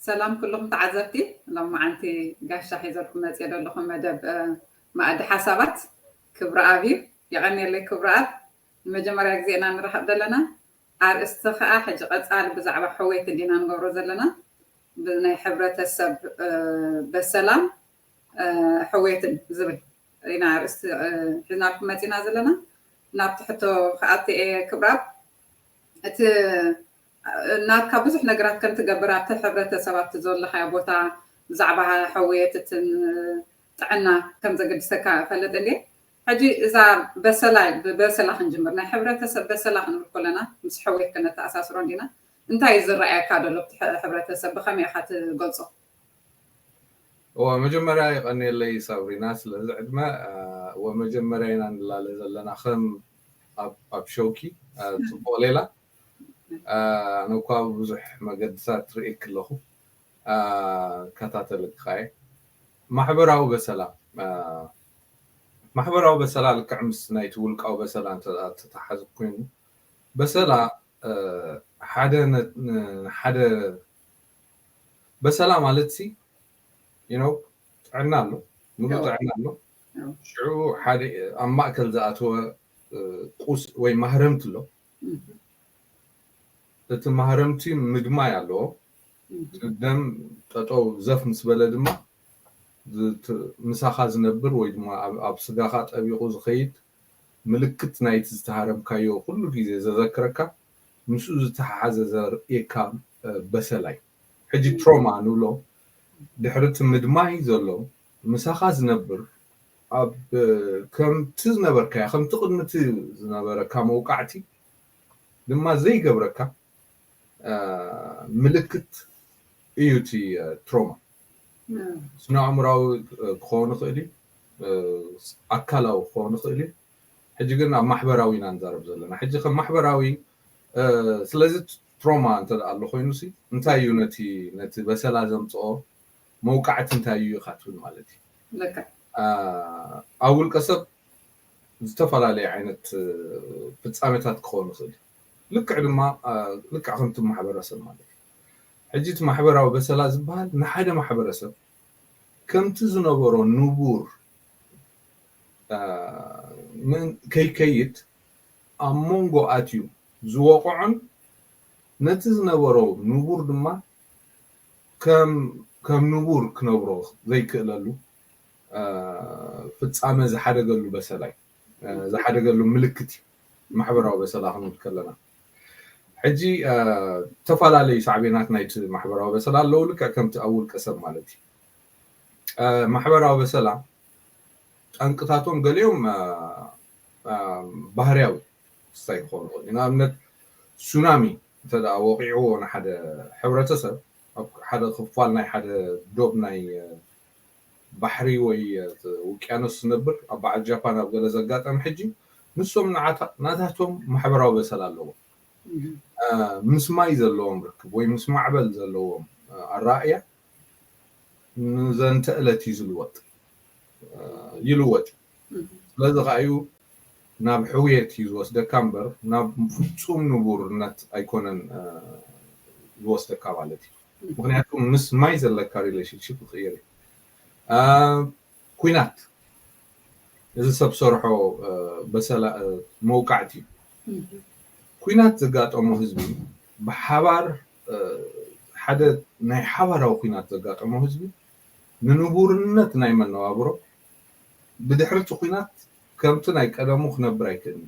ሰላም ኩልኹም ተዓዘብቲ፣ ሎም መዓንቲ ጋሻ ሒዘልኩም መፅየ ዘለኹ መደብ ማእዲ ሓሳባት ክብረኣብ እዩ። የቐንየለይ ክብረኣብ። ንመጀመርያ ግዜ ኢና ንራኸብ ዘለና። ኣርእስቲ ከዓ ሕጂ ቀፃሊ ብዛዕባ ሕውየት እንዲና ንገብሮ ዘለና፣ ብናይ ሕብረተሰብ በሰላም ሕውየትን ዝብል ኢና ኣርእስቲ ሒዝናልኩም መፂና ዘለና። ናብቲ ሕቶ ክኣቲ እየ ክብረኣብ። እቲ ናትካ ብዙሕ ነገራት ከም ትገብር ኣብቲ ሕብረተሰብ ኣብቲ ዘለኻዮ ቦታ ብዛዕባ ሕውየት እትን ጥዕና ከም ዘገድሰካ እፈልጥ እንዴ። ሕጂ እዛ በሰላ ብበሰላ ክንጅምር፣ ናይ ሕብረተሰብ በሰላ ክንብል ከለና ምስ ሕውየት ከነተኣሳስሮ እንዲና። እንታይ እዩ ዝረኣየካ ዘሎ ኣብቲ ሕብረተሰብ፣ ብኸመይ ኢኻ ትገልጾ? እዋ መጀመርያ የቐንየለይ ሳብሪና ስለዚ ዕድመ። እወ መጀመርያ ኢና ንላለ ዘለና ከም ኣብ ሸውኪ ጽቡቕ ሌላ። ኣነ እኳ ብዙሕ መገድታት ርእየክ ኣለኹ፣ ከታተለካ እየ። ማሕበራዊ በሰላ ማሕበራዊ በሰላ ልክዕ ምስ ናይቲ ውልቃዊ በሰላ እንተተሓዝ ኮይኑ በሰላ ሓደ ሓደ በሰላ ማለት ሲ you know ጥዕና ኣሎ፣ ሙሉእ ጥዕና ኣሎ። ሽዑ ሓደ ኣብ ማእከል ዝኣተወ ቁስ ወይ ማህረምቲ ኣሎ። እቲ ማህረምቲ ምድማይ ኣለዎ። ደም ጠጠው ዘፍ ምስ በለ ድማ ምሳኻ ዝነብር ወይ ድማ ኣብ ስጋኻ ጠቢቑ ዝኸይድ ምልክት ናይቲ ዝተሃረምካዮ ኩሉ ግዜ ዘዘክረካ ምስኡ ዝተሓሓዘ ዘርእየካ በሰላይ። ሕጂ ትሮማ ንብሎ ድሕሪ እቲ ምድማይ ዘሎ ምሳኻ ዝነብር ኣብ ከምቲ ዝነበርካዮ ከምቲ ቅድሚ እቲ ዝነበረካ መውቃዕቲ ድማ ዘይገብረካ ምልክት እዩ እቲ ትሮማ። ስነ ኣእምራዊ ክኸውን ይኽእል እዩ፣ ኣካላዊ ክኸውን ይኽእል እዩ። ሕጂ ግን ኣብ ማሕበራዊ ኢና ንዛረብ ዘለና። ሕጂ ከም ማሕበራዊ ስለዚ ትሮማ እንተ ኣሎ ኮይኑ ሲ እንታይ እዩ ነቲ ነቲ በሰላ ዘምፅኦ መውቃዕቲ እንታይ እዩ ኢኻ ትብል ማለት እዩ። ኣብ ውልቀ ሰብ ዝተፈላለዩ ዓይነት ፍፃሜታት ክኸውን ይኽእል እዩ። ልክዕ ድማ ልክዕ ከምቲ ማሕበረሰብ ማለት እዩ። ሕጂ እቲ ማሕበራዊ በሰላ ዝበሃል ንሓደ ማሕበረሰብ ከምቲ ዝነበሮ ንቡር ከይከይድ ኣብ መንጎ ኣትዩ ዝወቕዖን ነቲ ዝነበሮ ንቡር ድማ ከም ንቡር ክነብሮ ዘይክእለሉ ፍፃመ ዝሓደገሉ በሰላ እዩ። ዝሓደገሉ ምልክት እዩ ማሕበራዊ በሰላ ክንብል ከለና። ሕጂ ዝተፈላለዩ ሳዕቤናት ናይቲ ማሕበራዊ በሰላ ኣለዉ፣ ልክዕ ከምቲ ኣብ ውልቀ ሰብ ማለት እዩ። ማሕበራዊ በሰላ ጠንቅታቶም ገሊኦም ባህርያዊ ክሳይ ክኾኑ ይኽእሉ። ንኣብነት ሱናሚ እንተ ደኣ ወቒዕዎ ንሓደ ሕብረተሰብ ኣብ ሓደ ክፋል ናይ ሓደ ዶብ ናይ ባሕሪ ወይ ውቅያኖስ ዝነብር ኣብ በዓል ጃፓን ኣብ ገለ ዘጋጠመ ሕጂ ንሶም ናታቶም ማሕበራዊ በሰል ኣለዎም። ምስ ማይ ዘለዎም ርክብ ወይ ምስ ማዕበል ዘለዎም ኣራእያ ንዘንተ ዕለት እዩ ዝልወጥ ይልወጥ እዩ። ስለዚ ከዓ እዩ ናብ ሕውየት እዩ ዝወስደካ እምበር ናብ ፍፁም ንቡርነት ኣይኮነን ዝወስደካ ማለት እዩ። ምክንያቱ ምስ ማይ ዘለካ ሪሌሽንሽፕ ይቅየር እዩ። ኩናት እዚ ሰብ ሰርሖ በሰላ መውቃዕቲ እዩ። ኩናት ዘጋጠሞ ህዝቢ ብሓባር ሓደ ናይ ሓባራዊ ኩናት ዘጋጠሞ ህዝቢ ንንቡርነት ናይ መነባብሮ ብድሕሪ እቲ ኩናት ከምቲ ናይ ቀደሙ ክነብር ኣይክእልን።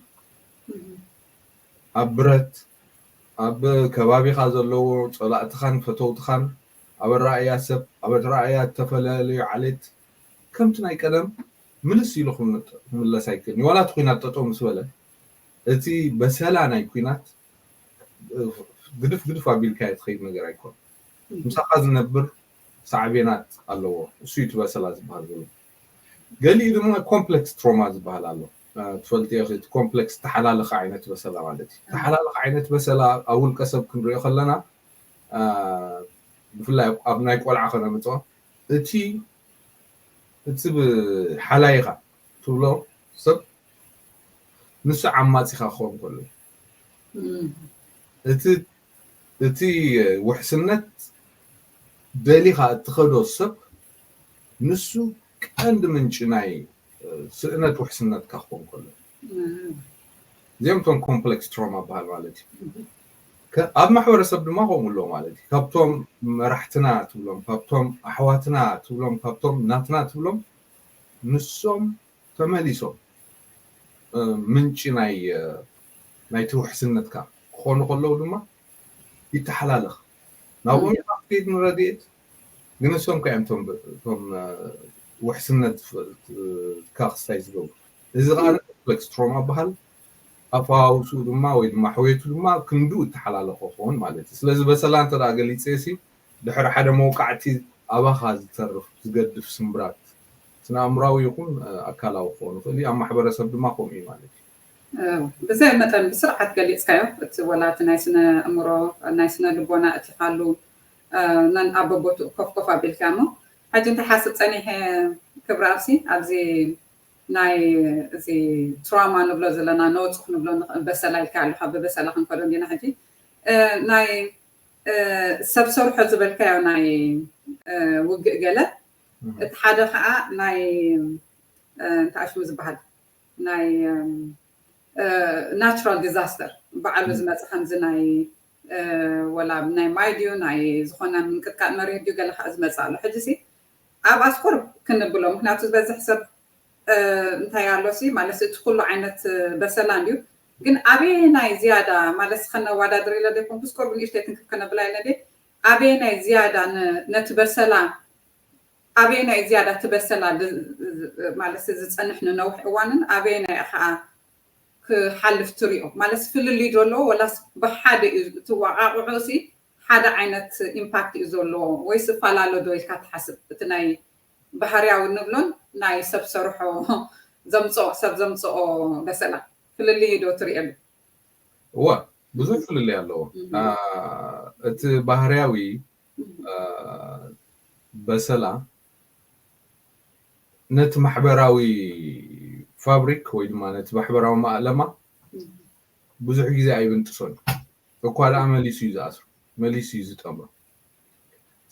ኣብ ብረት ኣብ ከባቢኻ ዘለዎ ፀላእትኻን ፈተውትኻን ኣብ ኣረኣእያ ሰብ ኣብ ኣረኣእያ ዝተፈላለዩ ዓሌት ከምቲ ናይ ቀደም ምልስ ኢሉ ክምለስ ኣይክእልን። ዋላ እቲ ኩናት ጠጠው ምስ በለ እቲ በሰላ ናይ ኩናት ግድፍ ግድፍ ኣቢልካዮ ትኸይድ ነገር ኣይኮን። ምሳኻ ዝነብር ሳዕቤናት ኣለዎ። እሱ እዩ እቲ በሰላ ዝበሃል ዘሎ። ገሊኡ ድማ ኮምፕሌክስ ትሮማ ዝበሃል ኣሎ። ትፈልጥዮ እቲ ኮምፕሌክስ ተሓላለኸ ዓይነት በሰላ ማለት እዩ። ተሓላለኸ ዓይነት በሰላ ኣብ ውልቀ ሰብ ክንሪኦ ከለና ብፍላይ ኣብ ናይ ቆልዓ ከነምፅኦ እቲ እቲ ሓላይኻ ትብሎ ሰብ ንሱ ዓማጺኻ ክኸውን ከሎ እቲ እቲ ውሕስነት ደሊኻ እትኸዶ ሰብ ንሱ ቀንዲ ምንጪ ናይ ስእነት ውሕስነትካ ክኾን ከሎ እዚኦም ቶም ኮምፕሌክስ ትሮማ በሃል ማለት እዩ። ኣብ ማሕበረሰብ ድማ ከምኡ ኣሎ ማለት እዩ። ካብቶም መራሕትና ትብሎም፣ ካብቶም ኣሕዋትና ትብሎም፣ ካብቶም ናትና ትብሎም ንሶም ተመሊሶም ምንጪ ናይ ናይቲ ውሕስነትካ ክኾኑ ከለዉ ድማ ይተሓላለኽ። ናብኦም ኢኻ ክትከይድ ንረድኤት፣ ግን ንሶም ከ እዮም ቶም ውሕስነትካ ክስታይ ዝገብሩ። እዚ ከዓ ኮምፕሌክስ ትሮማ በሃል። ኣፈዋውስኡ ድማ ወይ ድማ ሕውየቱ ድማ ክንዱ እተሓላለኸ ክኸውን ማለት እዩ። ስለዚ በሰላ እንተ ደኣ ገሊጸ ሲ ድሕሪ ሓደ መውቃዕቲ ኣባኻ ዝተርፍ ዝገድፍ ስምብራት ስነ ኣእምራዊ ይኹን ኣካላዊ ክኾን ይኽእል እዩ። ኣብ ማሕበረሰብ ድማ ከምኡ እዩ ማለት እዩ። ብዘይ መጠን ብስርዓት ገሊፅካዮ። እቲ ወላ እቲ ናይ ስነ ኣእምሮ ናይ ስነ ልቦና እቲኻሉ ነን ኣብ ቦትኡ ኮፍ ኮፍ ኣቢልካ እሞ ሕጂ እንታይ ሓስብ ፀኒሐ ክብሪ ኣብሲ ኣብዚ ናይ እዚ ትራማ ንብሎ ዘለና ነውፅኽ ንብሎ በሰላ ኢልካ ኣለካ። ብበሰላ ክንከዶ እንዲና ሕጂ ናይ ሰብ ሰርሖ ዝበልካዮ ናይ ውግእ ገለ እቲ ሓደ ከዓ ናይ እንታይ ሽሙ ዝበሃል ናይ ናቹራል ዲዛስተር ባዕሉ ዝመፀ ከምዚ ናይ ወላ ናይ ማይ ድዩ ናይ ዝኾነ ምንቅጥቃጥ መሬት ድዩ ገለ ከዓ ዝመፅእ ኣሎ። ሕጂ ሲ ኣብ ኣስቁር ክንብሎ ምክንያቱ ዝበዝሕ ሰብ እንታይ ኣሎ ሲ ማለት እቲ ኩሉ ዓይነት በሰላ እንድዩ ግን ኣበየናይ ዝያዳ ማለት ከነዋዳድር ኢለ ዘይኮንኩስ ቁርብ ንእሽተይ ትንክፍ ከነብላ ኢለ ኣበየናይ ዝያዳ ነቲ በሰላ ኣበየናይ ዝያዳ እቲ በሰላ ማለት ዝፀንሕ ንነውሕ እዋንን ኣበየናይ ከዓ ክሓልፍ ትሪኦ ማለት ፍልልይ ዶ ኣለዎ ወላስ ብሓደ እዩ ትወቃቅዑ ሲ ሓደ ዓይነት ኢምፓክት እዩ ዘለዎ ወይስ እፈላለ ዶ ኢልካ ትሓስብ እቲ ናይ ባህርያዊ ንብሎን ናይ ሰብ ሰርሖ ዘምፅኦ ሰብ ዘምፅኦ በሰላ ፍልልይ ዶ ትሪእሉ? እዋ ብዙሕ ፍልልይ ኣለዎ። እቲ ባህርያዊ በሰላ ነቲ ማሕበራዊ ፋብሪክ ወይ ድማ ነቲ ማሕበራዊ ማእለማ ብዙሕ ግዜ ኣይብንጥሶን። እኳ ደኣ መሊሱ እዩ ዝኣስሮ፣ መሊሱ እዩ ዝጠምሮ።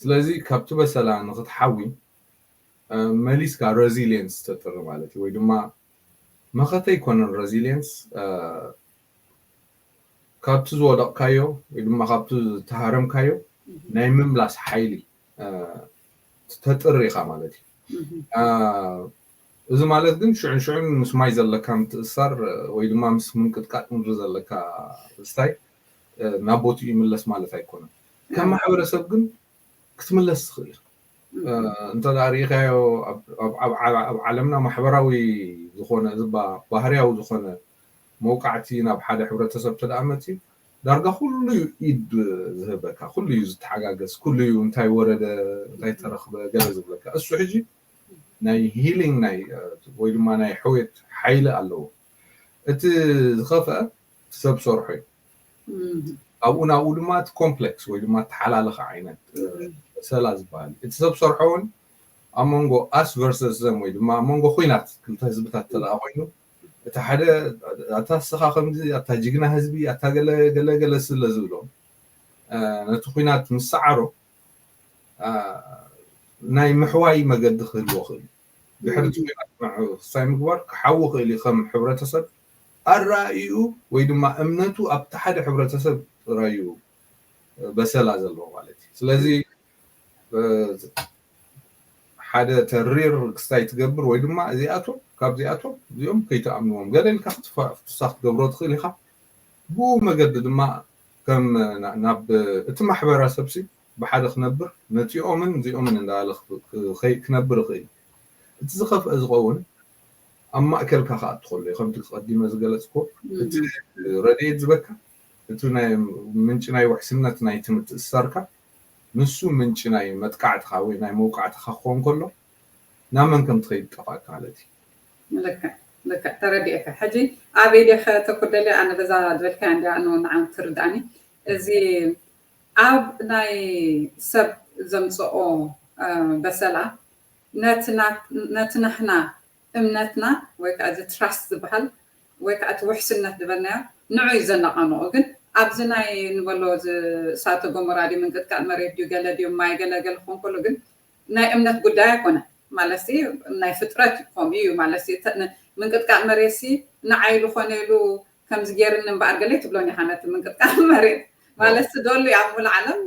ስለዚ ካብቲ በሰላ ንክትሓዊ መሊስካ ሬዚሊየንስ ተጥሪ ማለት እዩ። ወይ ድማ መኸተ ኣይኮነን ሬዚሊየንስ፣ ካብቲ ዝወደቕካዮ ወይ ድማ ካብቲ ዝተሃረምካዮ ናይ ምምላስ ሓይሊ ተጥሪ ኢኻ ማለት እዩ። እዚ ማለት ግን ሽዑን ሽዑን ምስ ማይ ዘለካ ምትእሳር ወይ ድማ ምስ ምንቅጥቃጥ ምድሪ ዘለካ ስታይ ናብ ቦትኡ ይምለስ ማለት ኣይኮነን። ከም ማሕበረሰብ ግን ክትምለስ ትኽእል። እንተ ሪኢኻዮ ኣብ ዓለምና ማሕበራዊ ዝኾነ እዚ ባህርያዊ ዝኾነ መውቃዕቲ ናብ ሓደ ሕብረተሰብ ተደኣ መፅዩ ዳርጋ ኩሉ እዩ ኢድ ዝህበካ፣ ኩሉ እዩ ዝተሓጋገዝ፣ ኩሉ እዩ እንታይ ወረደ እንታይ ተረኽበ ገለ ዝብለካ። እሱ ሕጂ ናይ ሂሊንግ ናይ ወይ ድማ ናይ ሕውየት ሓይሊ ኣለዎ። እቲ ዝኸፍአ ሰብ ሰርሖ እዩ። ኣብኡ ናብኡ ድማ እቲ ኮምፕሌክስ ወይ ድማ ተሓላለኸ ዓይነት ሰላ ዝበሃል እቲ ሰብ ሰርሖ እውን ኣብ መንጎ ኣስ ቨርሰስ ዘም ወይ ድማ ኣብ መንጎ ኩናት ክልተ ህዝብታት ተለኣ ኮይኑ እቲ ሓደ ኣታ ስኻ ከምዚ ኣታ ጅግና ህዝቢ ኣታ ገለ ገለ ገለ ስለ ዝብሎ ነቲ ኩናት ምስ ሰዓሮ ናይ ምሕዋይ መገዲ ክህልዎ ክእል ድሕሪ እቲ ኩናት ክሳይ ምግባር ክሓዊ ክእል እዩ ከም ሕብረተሰብ ኣረኣእይኡ ወይ ድማ እምነቱ ኣብቲ ሓደ ሕብረተሰብ ጥራዩ በሰላ ዘለዎ ማለት እዩ። ስለዚ ሓደ ተሪር ክስታይ ትገብር ወይ ድማ እዚኣቶም ካብዚኣቶም እዚኦም ከይትኣምንዎም ገለ ኢልካ ክትሳ ክትገብሮ ትኽእል ኢኻ። ብኡ መገዲ ድማ ከም ናብ እቲ ማሕበረሰብ ሲ ብሓደ ክነብር ነፂኦምን እዚኦምን እንዳበለ ክነብር ይኽእል። እቲ ዝኸፍአ ዝኸውን ኣብ ማእከልካ ክኣቱ ከሎ እዩ። ከምቲ ቀዲመ ዝገለፅኩ እቲ ረድኤት ዝበካ እቲ ናይ ምንጪ ናይ ውሕስነት ናይ ትምህርቲ እሳርካ ንሱ ምንጪ ናይ መጥቃዕትኻ ወይ ናይ መውቃዕትኻ ክኸውን ከሎ ናብ መን ከም ትኸይድ ጠፋእካ ማለት እዩ። ልክዕ ልክዕ ተረዲኤካ። ሕጂ ኣበይ ዲኸ ተኩደልያ ኣነ በዛ ዝበልካያ እንዲያ ንዓም ትርዳእኒ። እዚ ኣብ ናይ ሰብ ዘምፅኦ በሰላ ነቲ ናትና እምነትና ወይ ከዓ እዚ ትራስት ዝበሃል ወይ ከዓ እቲ ውሕስነት ዝበልናዮ ንዑ እዩ ዘነቃንቆ። ግን ኣብዚ ናይ ንበሎ እሳተ ጎመራ ድዩ ምንቅጥቃጥ መሬት ድዩ ገለ ድዩ ማይ ገለ ገለ ክኾን ከሎ ግን ናይ እምነት ጉዳይ ኣይኮነ ማለት ናይ ፍጥረት ከምኡ እዩ ማለት ምንቅጥቃጥ መሬት ሲ ንዓይ ዝኾነ ኢሉ ከምዚ ገይርኒ እምበኣር ገለ ትብሎን ኢኻ ነቲ ምንቅጥቃጥ መሬት ማለት ደሉ ኣብ ሙሉ ዓለም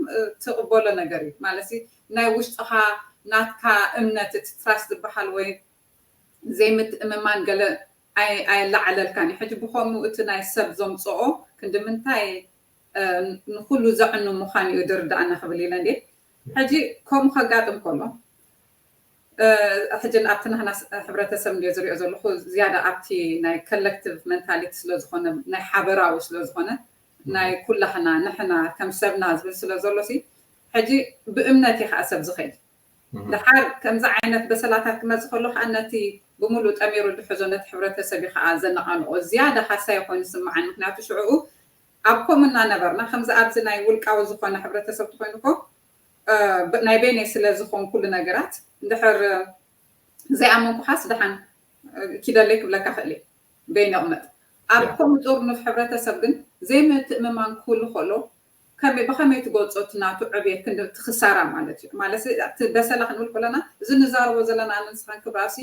ትቕበሎ ነገር እዩ ማለት ናይ ውሽጥኻ ናትካ እምነት እቲ ትራስት ዝበሃል ወይ ዘይምትእምማን ገለ ኣየላዓለልካን እዩ ሕጂ ብከምኡ እቲ ናይ ሰብ ዘምፅኦ ክንዲ ምንታይ ንኩሉ ዘዕኑ ምዃን እዩ ድርዳእና ክብል ኢለ እንዴ ሕጂ ከምኡ ከጋጥም ከሎ ሕጂ ኣብቲ ናህና ሕብረተሰብ እንደ ዝሪኦ ዘለኹ ዝያዳ ኣብቲ ናይ ኮሌክቲቭ መንታሊቲ ስለዝኾነ ናይ ሓበራዊ ስለዝኾነ ናይ ኩላህና ንሕና ከም ሰብና ዝብል ስለ ዘሎ ሲ ሕጂ ብእምነት እዩ ከዓ ሰብ ዝኸይድ ድሓር ከምዚ ዓይነት በሰላታት ክመፅእ ከሎ ከዓ ነቲ ብምሉእ ጠሚሩ ዝሕዞ ነቲ ሕብረተሰብ እዩ ከዓ ዘነቃንቆ ዝያዳ ሃሳይ ኮይኑ ስምዓን ምክንያቱ ሽዕኡ ኣብ ከምኡ እናነበርና ከምዚ ኣብዚ ናይ ውልቃዊ ዝኾነ ሕብረተሰብ ትኮይኑ ኮ ናይ በይነይ ስለ ዝኾን ኩሉ ነገራት እንድሕር ዘይኣመንኩኻስ ደሓን ኪደለይ ክብለካ ክእል እየ በይነ ቅመጥ ኣብ ከምኡ ጥርኑፍ ሕብረተሰብ ግን ዘይምትእምማን ክህሉ ከሎ ከመይ ብከመይ ትገልፆ እቲ ናቱ ዕብየት ክንዲ እቲ ክሳራ ማለት እዩ ማለት እቲ በሰላ ክንብል ከለና እዚ ንዛረቦ ዘለና ኣነ ንስኻን ክብራሲ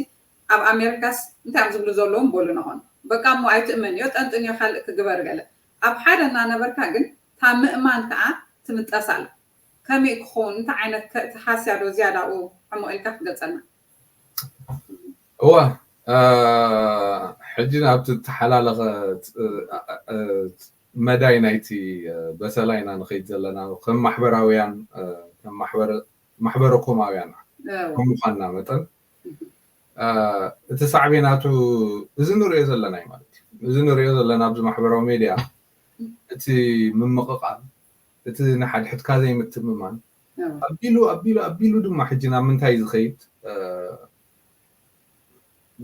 ኣብ ኣሜሪካስ እንታይ እዮም ዝብሉ ዘለዎም በሉ ንኾኑ በቃ እሞ ኣይትእመን እዮ ጠንጥን እዮ ካልእ ክግበር ገለ ኣብ ሓደ እናነበርካ ግን እታ ምእማን ከዓ ትምጠስ ኣላ ከመይ ክኸውን እንታይ ዓይነት እቲ ሃስያ ዶ ዝያዳኡ ሕሙቕ ኢልካ ክትገልፀልና እወ ሕጂ ናብቲ ተሓላለኸ መዳይ ናይቲ በሰላ ኢና ንኸይድ ዘለና ከም ማሕበራውያን ከም ማሕበረ ኮማውያን ከምዃንና መጠን እቲ ሳዕቤናቱ እዚ ንሪኦ ዘለና እዩ ማለት እዩ እዚ ንሪኦ ዘለና ኣብዚ ማሕበራዊ ሜድያ እቲ ምምቕቓል እቲ ንሓድሕድካ ዘይምትምማን ኣቢሉ ኣቢሉ ኣቢሉ ድማ ሕጂ ናብ ምንታይ ዝኸይድ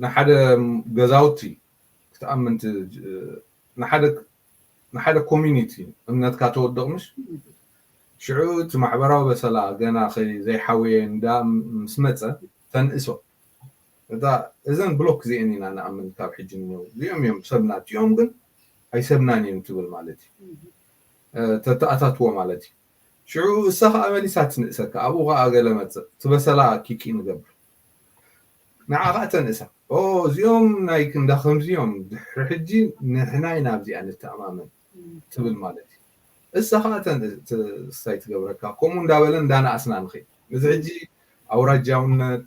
ንሓደ ገዛውቲ ክትኣምን ንሓደ ኮሚኒቲ እምነትካ ተወድቕ ምሽ ሽዑ እቲ ማሕበራዊ በሰላ ገና ዘይሓወየ እንዳ ምስ መፀ ተንእሶ እታ እዘን ብሎክ እዚአን ኢና ንኣምን ካብ ሕጂ ንነው እዚኦም እዮም ሰብና እቲኦም ግን ኣይሰብናን እዮም ትብል ማለት እዩ ተተኣታትዎ ማለት እዩ ሽዑ እሳ ከዓ መሊሳ ትንእሰካ ኣብኡ ከዓ ገለ መፅእ ትበሰላ ኪኪ ንገብር ንዓ ከዓ ተንእሳ እዚኦም ናይ ክንዳ ከምዚኦም ድሕሪ ሕጂ ንሕና ኢና ኣብዚኣ ንተኣማመን ትብል ማለት እዩ እሳ ከዓ ተንእሳይ ትገብረካ ከምኡ እንዳበለ እንዳነኣስና ንኽእል እዚ ሕጂ ኣውራጃውነት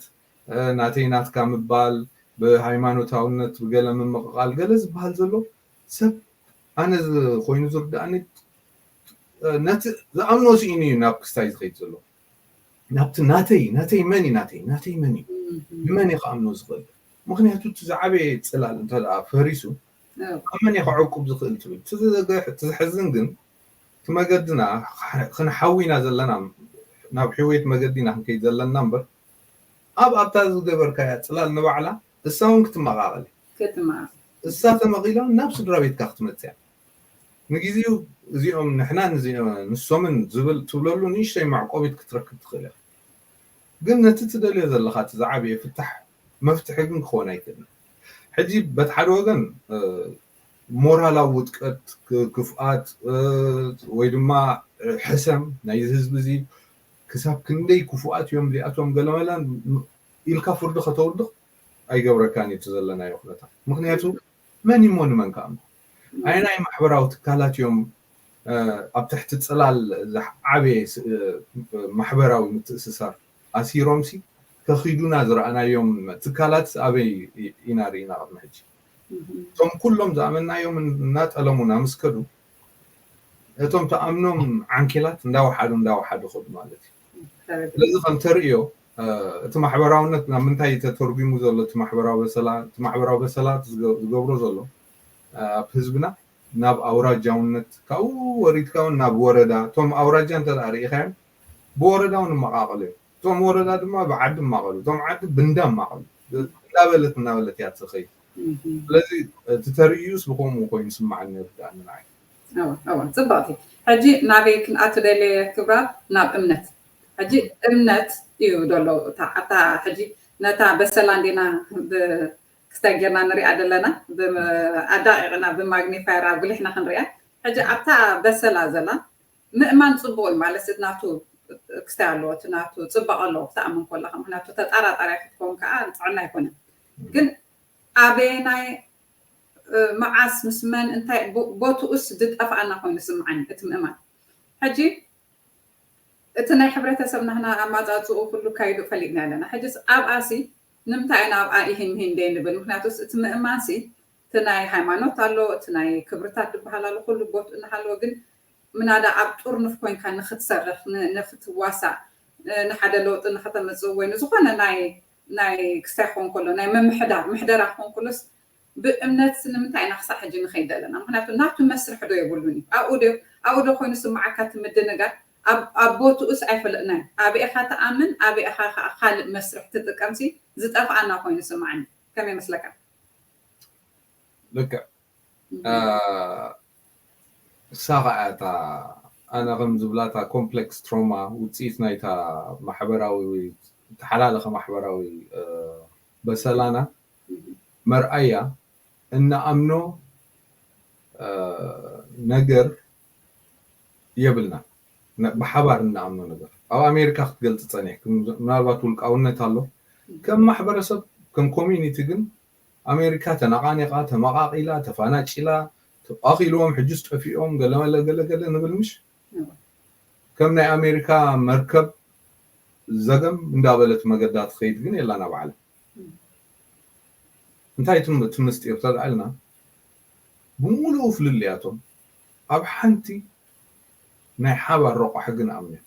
ናተይ ናትካ ምባል ብሃይማኖታውነት ብገለ ምምቕቓል ገለ ዝበሃል ዘሎ ሰብ ኣነ ኮይኑ ዝርዳእኒ ነቲ ዝኣምኖ ስኢኑ እዩ ናብ ክስታይ ዝኸይድ ዘሎ ናብቲ ናተይ ናተይ መን እዩ ናተይ ናተይ መን እዩ ንመን እዩ ክኣምኖ ዝኽእል ምክንያቱ እቲ ዝዓበየ ፅላል እንተ ፈሪሱ ኣብ መን እዩ ክዕቁብ ዝኽእል ትብል እቲ ዘሕዝን ግን እቲ መገድና ክንሓዊና ዘለና ናብ ሕወየት መገዲና ክንከይድ ዘለና እምበር ኣብ ኣብታ ዝገበርካያ ፅላል ንባዕላ እሳ እውን ክትመቃቀል ክትመቃቀል እሳ ተመቂላ ናብ ስድራ ቤትካ ክትመፅያ ንግዜኡ እዚኦም ንሕና ንሶምን ዝብል ትብለሉ ንእሽተይ መዕቆቢት ክትረክብ ትኽእል ኢኻ ግን ነቲ ትደልዮ ዘለካ እቲ ዝዓበየ ፍታሕ መፍትሒ ግን ክኾን ኣይክእልን ሕጂ በቲ ሓደ ወገን ሞራላዊ ውድቀት ክፍኣት ወይ ድማ ሕሰም ናይዚ ህዝቢ እዚ ክሳብ ክንደይ ክፉኣት እዮም እዚኣቶም ገለመለ ኢልካ ፍርዲ ከተውድቕ ኣይገብረካን እዩ እቲ ዘለናዮ ኩነታት ምክንያቱ መን እሞ ንመን ከኣ ኣየናይ ማሕበራዊ ትካላት እዮም ኣብ ትሕቲ ፅላል ዝዓበየ ማሕበራዊ ምትእስሳር ኣሲሮምሲ ከኺዱና ዝረኣናዮም ትካላት ኣበይ ኢና ርኢና ቅድሚ ሕጂ እቶም ኩሎም ዝኣመናዮም እናጠለሙና ምስ ከዱ እቶም ተኣምኖም ዓንኬላት እንዳወሓዱ እንዳወሓዱ ከዱ ማለት እዩ ስለዚ ከም ተርእዮ እቲ ማሕበራውነት ናብ ምንታይ ተተርጉሙ ዘሎ እቲ ማሕበራዊ በሰላ እቲ ማሕበራዊ በሰላ ዝገብሮ ዘሎ ኣብ ህዝብና ናብ ኣውራጃውነት ካብኡ ወሪድካ እውን ናብ ወረዳ እቶም ኣውራጃ እንተ ርኢኻዮም ብወረዳ እውን ይመቃቀሉ እዮም እቶም ወረዳ ድማ ብዓዲ ይማቀሉ እቶም ዓዲ ብእንዳ ይማቀሉ እንዳበለት እናበለት እያ ትኸይድ ስለዚ እቲ ተርእዩስ ብከምኡ ኮይኑ ስማዓኒ ይርዳእኒ ንዓይ ፅብቅቲ ሕጂ ናበይ ክንኣቱ ደልየ ክብራ ናብ እምነት ሕጂ እምነት እዩ ዘሎ ኣብታ ሕጂ ነታ በሰላ እንዲና ክስታይ ጌርና ንሪኣ ዘለና ኣዳቂቕና ብማግኒፋየር ኣጉሊሕና ክንሪኣ። ሕጂ ኣብታ በሰላ ዘላ ምእማን ፅቡቅ እዩ ማለት ናቱ ክስታይ ኣለዎ፣ እቲ ናቱ ፅባቐ ኣለዎ ክትኣምን ከለካ። ምክንያቱ ተጠራጣሪ ክትከውን ከዓ ጥዕና ኣይኮነን። ግን ኣበየናይ መዓስ ምስ መን እንታይ ቦትኡስ ዝጠፍኣና ኮይኑ ስምዓኒ እቲ ምእማን። ሕጂ እቲ ናይ ሕብረተሰብ ናህና ኣማፃፅኡ ኩሉ ካይዱ ፈሊጥና ኣለና። ሕጅስ ኣብኣሲ ንምንታይ ኢና ኣብኣ ይህን ምሂን ደይ ንብል? ምክንያቱስ እቲ ምእማንሲ እቲ ናይ ሃይማኖት ኣሎ፣ እቲ ናይ ክብርታት ዝበሃል ኣሎ፣ ኩሉ ቦት እናሃለወ ግን ምናዳ ኣብ ጥርኑፍ ኮይንካ ንክትሰርሕ ንክትዋሳእ ንሓደ ለውጢ ንክተምፅእ ወይ ንዝኮነ ናይ ናይ ክስታይ ክኸውን ከሎ ናይ ምምሕዳር ምሕደራ ክኸውን ከሎስ ብእምነት ንምንታይ ኢና ክሳዕ ሕጂ ንኸይድ ዘለና? ምክንያቱ ናቱ መስርሕ ዶ የብሉን እዩ? ኣብኡ ዶ ኣብኡ ዶ ኮይኑ ስምዓካ እቲ ምድንጋር? ኣብ ቦትኡስ ኣይፈለጥናን። ኣበይ ኢኻ ትኣምን፣ ኣበይ ኢኻ ከዓ ካልእ መስርሕ ትጥቀምሲ ዝጠፍኣና ኮይኑ ስምዓኒ። ከመይ ይመስለካ? ልክዕ እሳ ከዓ እታ ኣነ ከም ዝብላታ ኮምፕሌክስ ትሮማ ውፅኢት ናይታ ማሕበራዊ ተሓላለኸ ማሕበራዊ በሰላና መርኣያ እንኣምኖ ነገር የብልና። ብሓባር እንኣምኖ ነገር ኣብ ኣሜሪካ ክትገልፅ ፀኒሕ ምናልባት ውልቃውነት ኣሎ። ከም ማሕበረሰብ ከም ኮሚኒቲ ግን ኣሜሪካ ተነቃኒቃ ተመቃቂላ ተፋናጭላ ተቃኪልዎም ሕጅስ ጠፊኦም ገለመለ ገለገለ ንብል ምሽ ከም ናይ ኣሜሪካ መርከብ ዘገም እንዳበለት መገዳ ትኸይድ ግን የላና በዓል እንታይ ትም እቲ ምስጢር ተልዓልና ብምሉኡ ፍልልያቶም ኣብ ሓንቲ ናይ ሓባር ረቋሒ ግን ኣምንዮም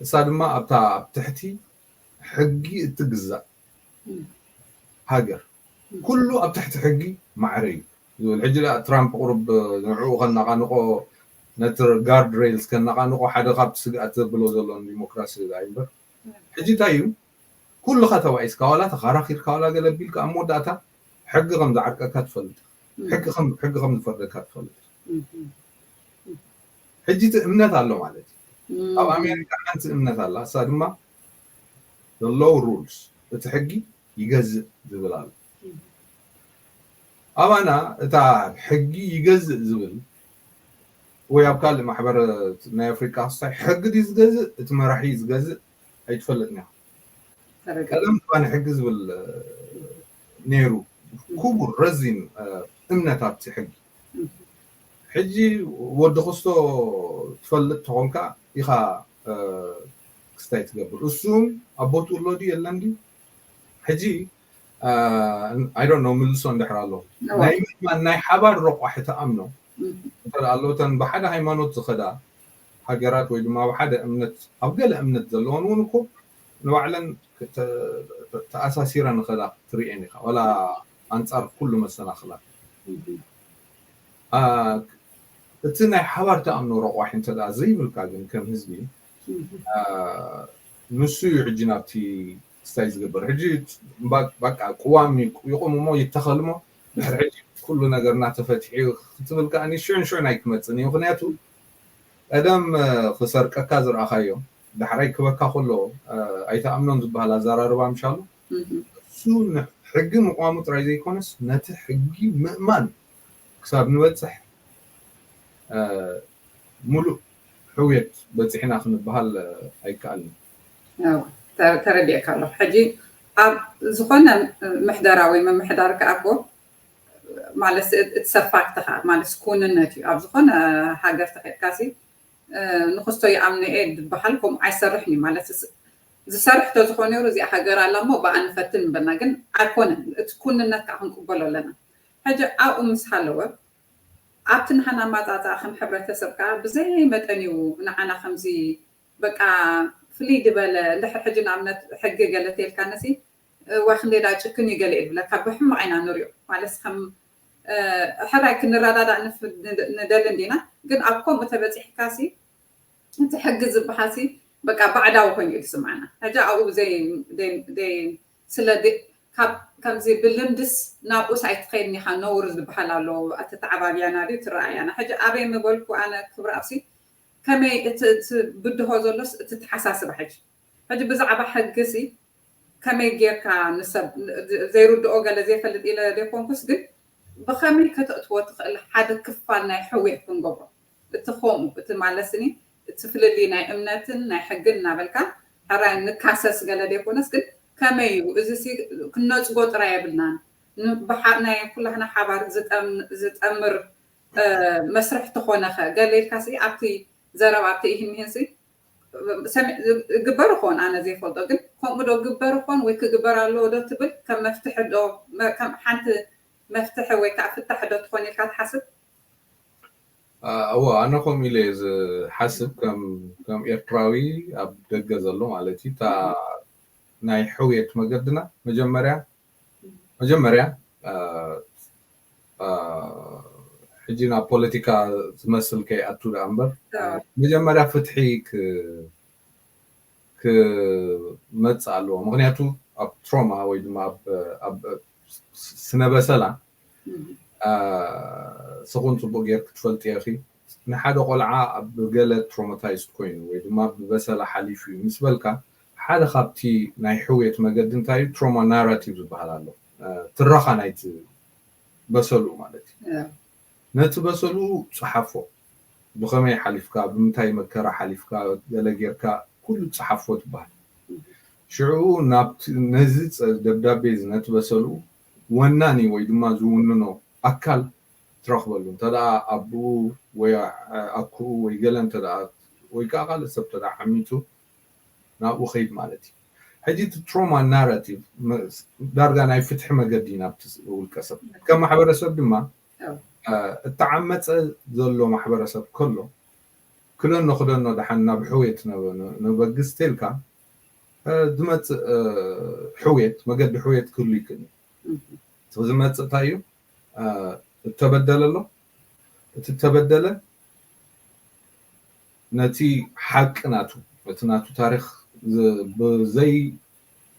እሳ ድማ ኣብታ ኣብ ትሕቲ ሕጊ እትግዛእ ሃገር ኩሉ ኣብ ትሕቲ ሕጊ ማዕረ እዩ ዝብል ሕጂ ትራምፕ ቁሩብ ንዕኡ ከነቃንቆ ነቲ ጋርድ ሬልስ ከነቃንቆ ሓደ ካብቲ ስግኣት ዘብሎ ዘሎ ንዲሞክራሲ እምበር ሕጂ እንታይ እዩ ኩልኻ ተባኢስካ ዋላ ተኻራኺርካ ዋላ ገለ ቢልካ ኣብ መወዳእታ ሕጊ ከም ዝዓርቀካ ትፈልጥ ሕጊ ከም ዝፈርደካ ትፈልጥ ሕጂ እቲ እምነት ኣሎ ማለት እዩ ኣብ ኣሜሪካ ሓንቲ እምነት ኣላ እሳ ድማ the law rules እቲ ሕጊ ይገዝእ ዝብል ኣሎ ኣባና እታ ሕጊ ይገዝእ ዝብል ወይ ኣብ ካልእ ማሕበረ ናይ ኣፍሪቃ ክስታይ ሕጊ ድዩ ዝገዝእ እቲ መራሒ ዝገዝእ ኣይትፈልጥን ኢኻ ቀደም እኳ ንሕጊ ዝብል ነይሩ ክቡር ረዚን እምነት ኣብቲ ሕጊ ሕጂ ወዲ ክስቶ ትፈልጥ ተኾንካ ኢኻ ክስታይ ትገብር እሱም ኣቦት ወሎ ድዩ የለን ድዩ ሕጂ ኣይ ዶንት ኖ ምልሶ እንድሕር ኣሎ ናይ ምእማን ናይ ሓባር ረቋሒ ተኣምኖ እንተ ኣሎ እተን ብሓደ ሃይማኖት ዝኸዳ ሃገራት ወይ ድማ ኣብ ሓደ እምነት ኣብ ገለ እምነት ዘለዎን እውን እኮ ንባዕለን ተኣሳሲረን ንኸዳ ትርእየን ኢኻ ዋላ ኣንፃር ኩሉ መሰናኽላት እቲ ናይ ሓባር ተኣምኖ ረቋሒ እንተ ዘይብልካ ግን ከም ህዝቢ ንሱ እዩ ሕጂ ናብቲ ስታይ ዝግበር ሕጂ በቃ ቅዋም ይቆም እሞ ይተኸል እሞ ድሕሪ ሕጂ ኩሉ ነገር እናተፈትሒ ክትብል ከዓ ሽዑን ሽዑን ኣይክመፅን እዩ ምክንያቱ ቀደም ክሰርቀካ ዝረኣኻዮ ዳሕራይ ክበካ ከሎ ኣይተኣምኖን ዝበሃል ኣዘራርባ ምሻሉ እሱ ሕጊ ምቋሙ ጥራይ ዘይኮነስ ነቲ ሕጊ ምእማን ክሳብ ንበፅሕ ሙሉእ ሕውየት በፂሕና ክንበሃል ኣይከኣልን ተረዲእካ ኣለኹ ሕጂ ኣብ ዝኾነ ምሕደራዊ ምምሕዳር ከኣ እኮ ማለት እቲ ሰፋክትኻ ማለት ኩንነት እዩ ኣብ ዝኾነ ሃገር ተኸድካሲ ንክስቶ ይኣምነ እየ ዝበሃል ከምኡ ኣይሰርሕን እዩ ማለት ዝሰርሕ ተዝኾነ ነሩ እዚኣ ሃገር ኣላ እሞ ብኣ ንፈትን ንበልና ግን ኣይኮነን እቲ ኩንነት ከዓ ክንቅበሎ ኣለና ሕጂ ኣብኡ ምስ ሃለወ ኣብቲ ንሃና ኣማፃፃ ከም ሕብረተሰብ ከዓ ብዘይ መጠን እዩ ንዓና ከምዚ በቃ ፍልይ ዝበለ እንድሕር ሕጂ ንኣብነት ሕጊ ገለ ተልካ ነሲ ዋ ክንደይ ዳ ጭክን እዩ ገለ ይብለካ ብሕማቕ ኢና ንሪኦ ማለት ከም ሕራይ ክንረዳዳእ ንደሊ እንዲና ግን ኣብ ከምኡ ተበፂሕካ ሲ እቲ ሕጊ ዝበሃል ሲ በቃ ባዕዳዊ ኮይኑ እዩ ዝስምዓና ሕጂ ኣብኡ ስለ ከምዚ ብልምድስ ናብኡስ ኣይትኸይድን ኢኻ ነውር ዝበሃል ኣሎ ኣተተዓባብያና ድዩ ትረኣያና ሕጂ ኣበይ ምበልኩ ኣነ ክብሪ ኣብሲ ከመይ እቲ ብድሆ ዘሎስ እቲ ተሓሳስባ ሕጂ ሕጂ ብዛዕባ ሕጊ ሲ ከመይ ጌርካ ንሰብ ዘይርድኦ ገለ ዘይፈልጥ ኢለ ዘይኮንኩስ፣ ግን ብኸመይ ከተእትዎ ትኽእል ሓደ ክፋል ናይ ሕውየት ክንገብሮ። እቲ ከምኡ፣ እቲ ማለትኒ፣ እቲ ፍልልይ ናይ እምነትን ናይ ሕግን እናበልካ፣ ሕራይ ንካሰስ ገለ ዘይኮነስ፣ ግን ከመይ እዩ እዚ ሲ ክነጽጎ ጥራይ የብልናን። ን-፣ ብሓ-፣ ናይ ኩላህና ሓባር ዝጠም-፣ ዝጠምር፣ እ፣ መስርሕ ተኾነኸ ገለ ኢልካ ሲ ኣብቲ ዘረባ ኣብቲ ይህን ይህን ሲ ሰሚ-፣ ግበር ይኾን ኣነ ዘይፈልጦ፣ ግን ከምኡ ዶ ግበር ይኾን ወይ ክግበር ኣለዎ ዶ ትብል ከም መፍትሒ ዶ፣ መ-፣ ከም ሓንቲ መፍትሒ ወይ ከዓ ፍታሕ ዶ ትኾን ኢልካ ትሓስብ? አ፣ እወ፣ ኣነ ከምኡ ኢለ እየ ዝሓስብ። ከም፣ ከም ኤርትራዊ ኣብ ደገ ዘሎ ማለት እዩ። እታ ናይ ሕውየት መገድና መጀመርያ፣ መጀመርያ፣ አ፣ አ፣ ሕጂ ናብ ፖለቲካ ዝመስል ከይኣቱ ደኣ እምበር፣ አ። መጀመርያ ፍትሒ ክ-፣ ክመጽእ ኣለዎ። ምኽንያቱ ኣብ ትሮማ ወይ ድማ ኣብ፣ ኣብ ስነ በሰላ፣ እም። አ፣ ስኹን ጽቡቕ ጌርክ ትፈልጥዮ ኢኺ። ንሓደ ቆልዓ ኣብ ገለ ትሮማታይዝድ ኮይኑ ወይ ድማ ብበሰላ ሓሊፉ እዩ ምስ በልካ፣ ሓደ ካብቲ ናይ ሕውየት መገዲ እንታይ እዩ? ትሮማ ናራቲቭ ዝበሃል ኣሎ። አ፣ ትረኻ ናይቲ በሰሉ ማለት እዩ። ያ። ነቲ በሰሉ ጽሓፎ። ብኸመይ ሓሊፍካ፣ ብምንታይ መከራ ሓሊፍካ፣ ገለ ጌርካ፣ ኩሉ ጽሓፎ ትበሃል። ሽዑ ናብቲ፣ ነዚ ጸ-፣ ደብዳቤ እዚ ነቲ በሰሉ ወናኒ ወይ ድማ ዝውንኖ ኣካል ትረኽበሉ። እንተ ደኣ ኣቦኡ ወይ ኣ-፣ ኣኩኡ ወይ ገለ እንተ ደኣ፣ ወይ ከኣ ካልእ ሰብ እንተ ደኣ ዓሚጹ፣ ናብኡ ኸይድ ማለት እዩ። ሕጂ እቲ ትሮማ ናራቲቭ መ-፣ ዳርጋ ናይ ፍትሒ መገዲ እዩ ናብቲ ስ-፣ ውልቀ ሰብ። ከም ማሕበረሰብ ድማ፣ ኣዎ። እ፣ እተዓመጸ ዘሎ ማሕበረሰብ ከሎ፣ ክደኖ ክደኖ ደሓን ናብ ሕውየት ነበ-፣ ነ-፣ ነበግስ ተልካ፣ እ፣ ዝመጽእ፣ እ፣ ሕውየት፣ መገዲ ሕውየት ክህሉ ይክእል እዩ። እህ። እቲ ዝመጽእ እንታይ እዩ? እ፣ እተበደለ ኣሎ። እቲ እተበደለ ነቲ ሓቂ ናቱ፣ ነቲ ናቱ ታሪኽ ዝ-፣ ብዘይ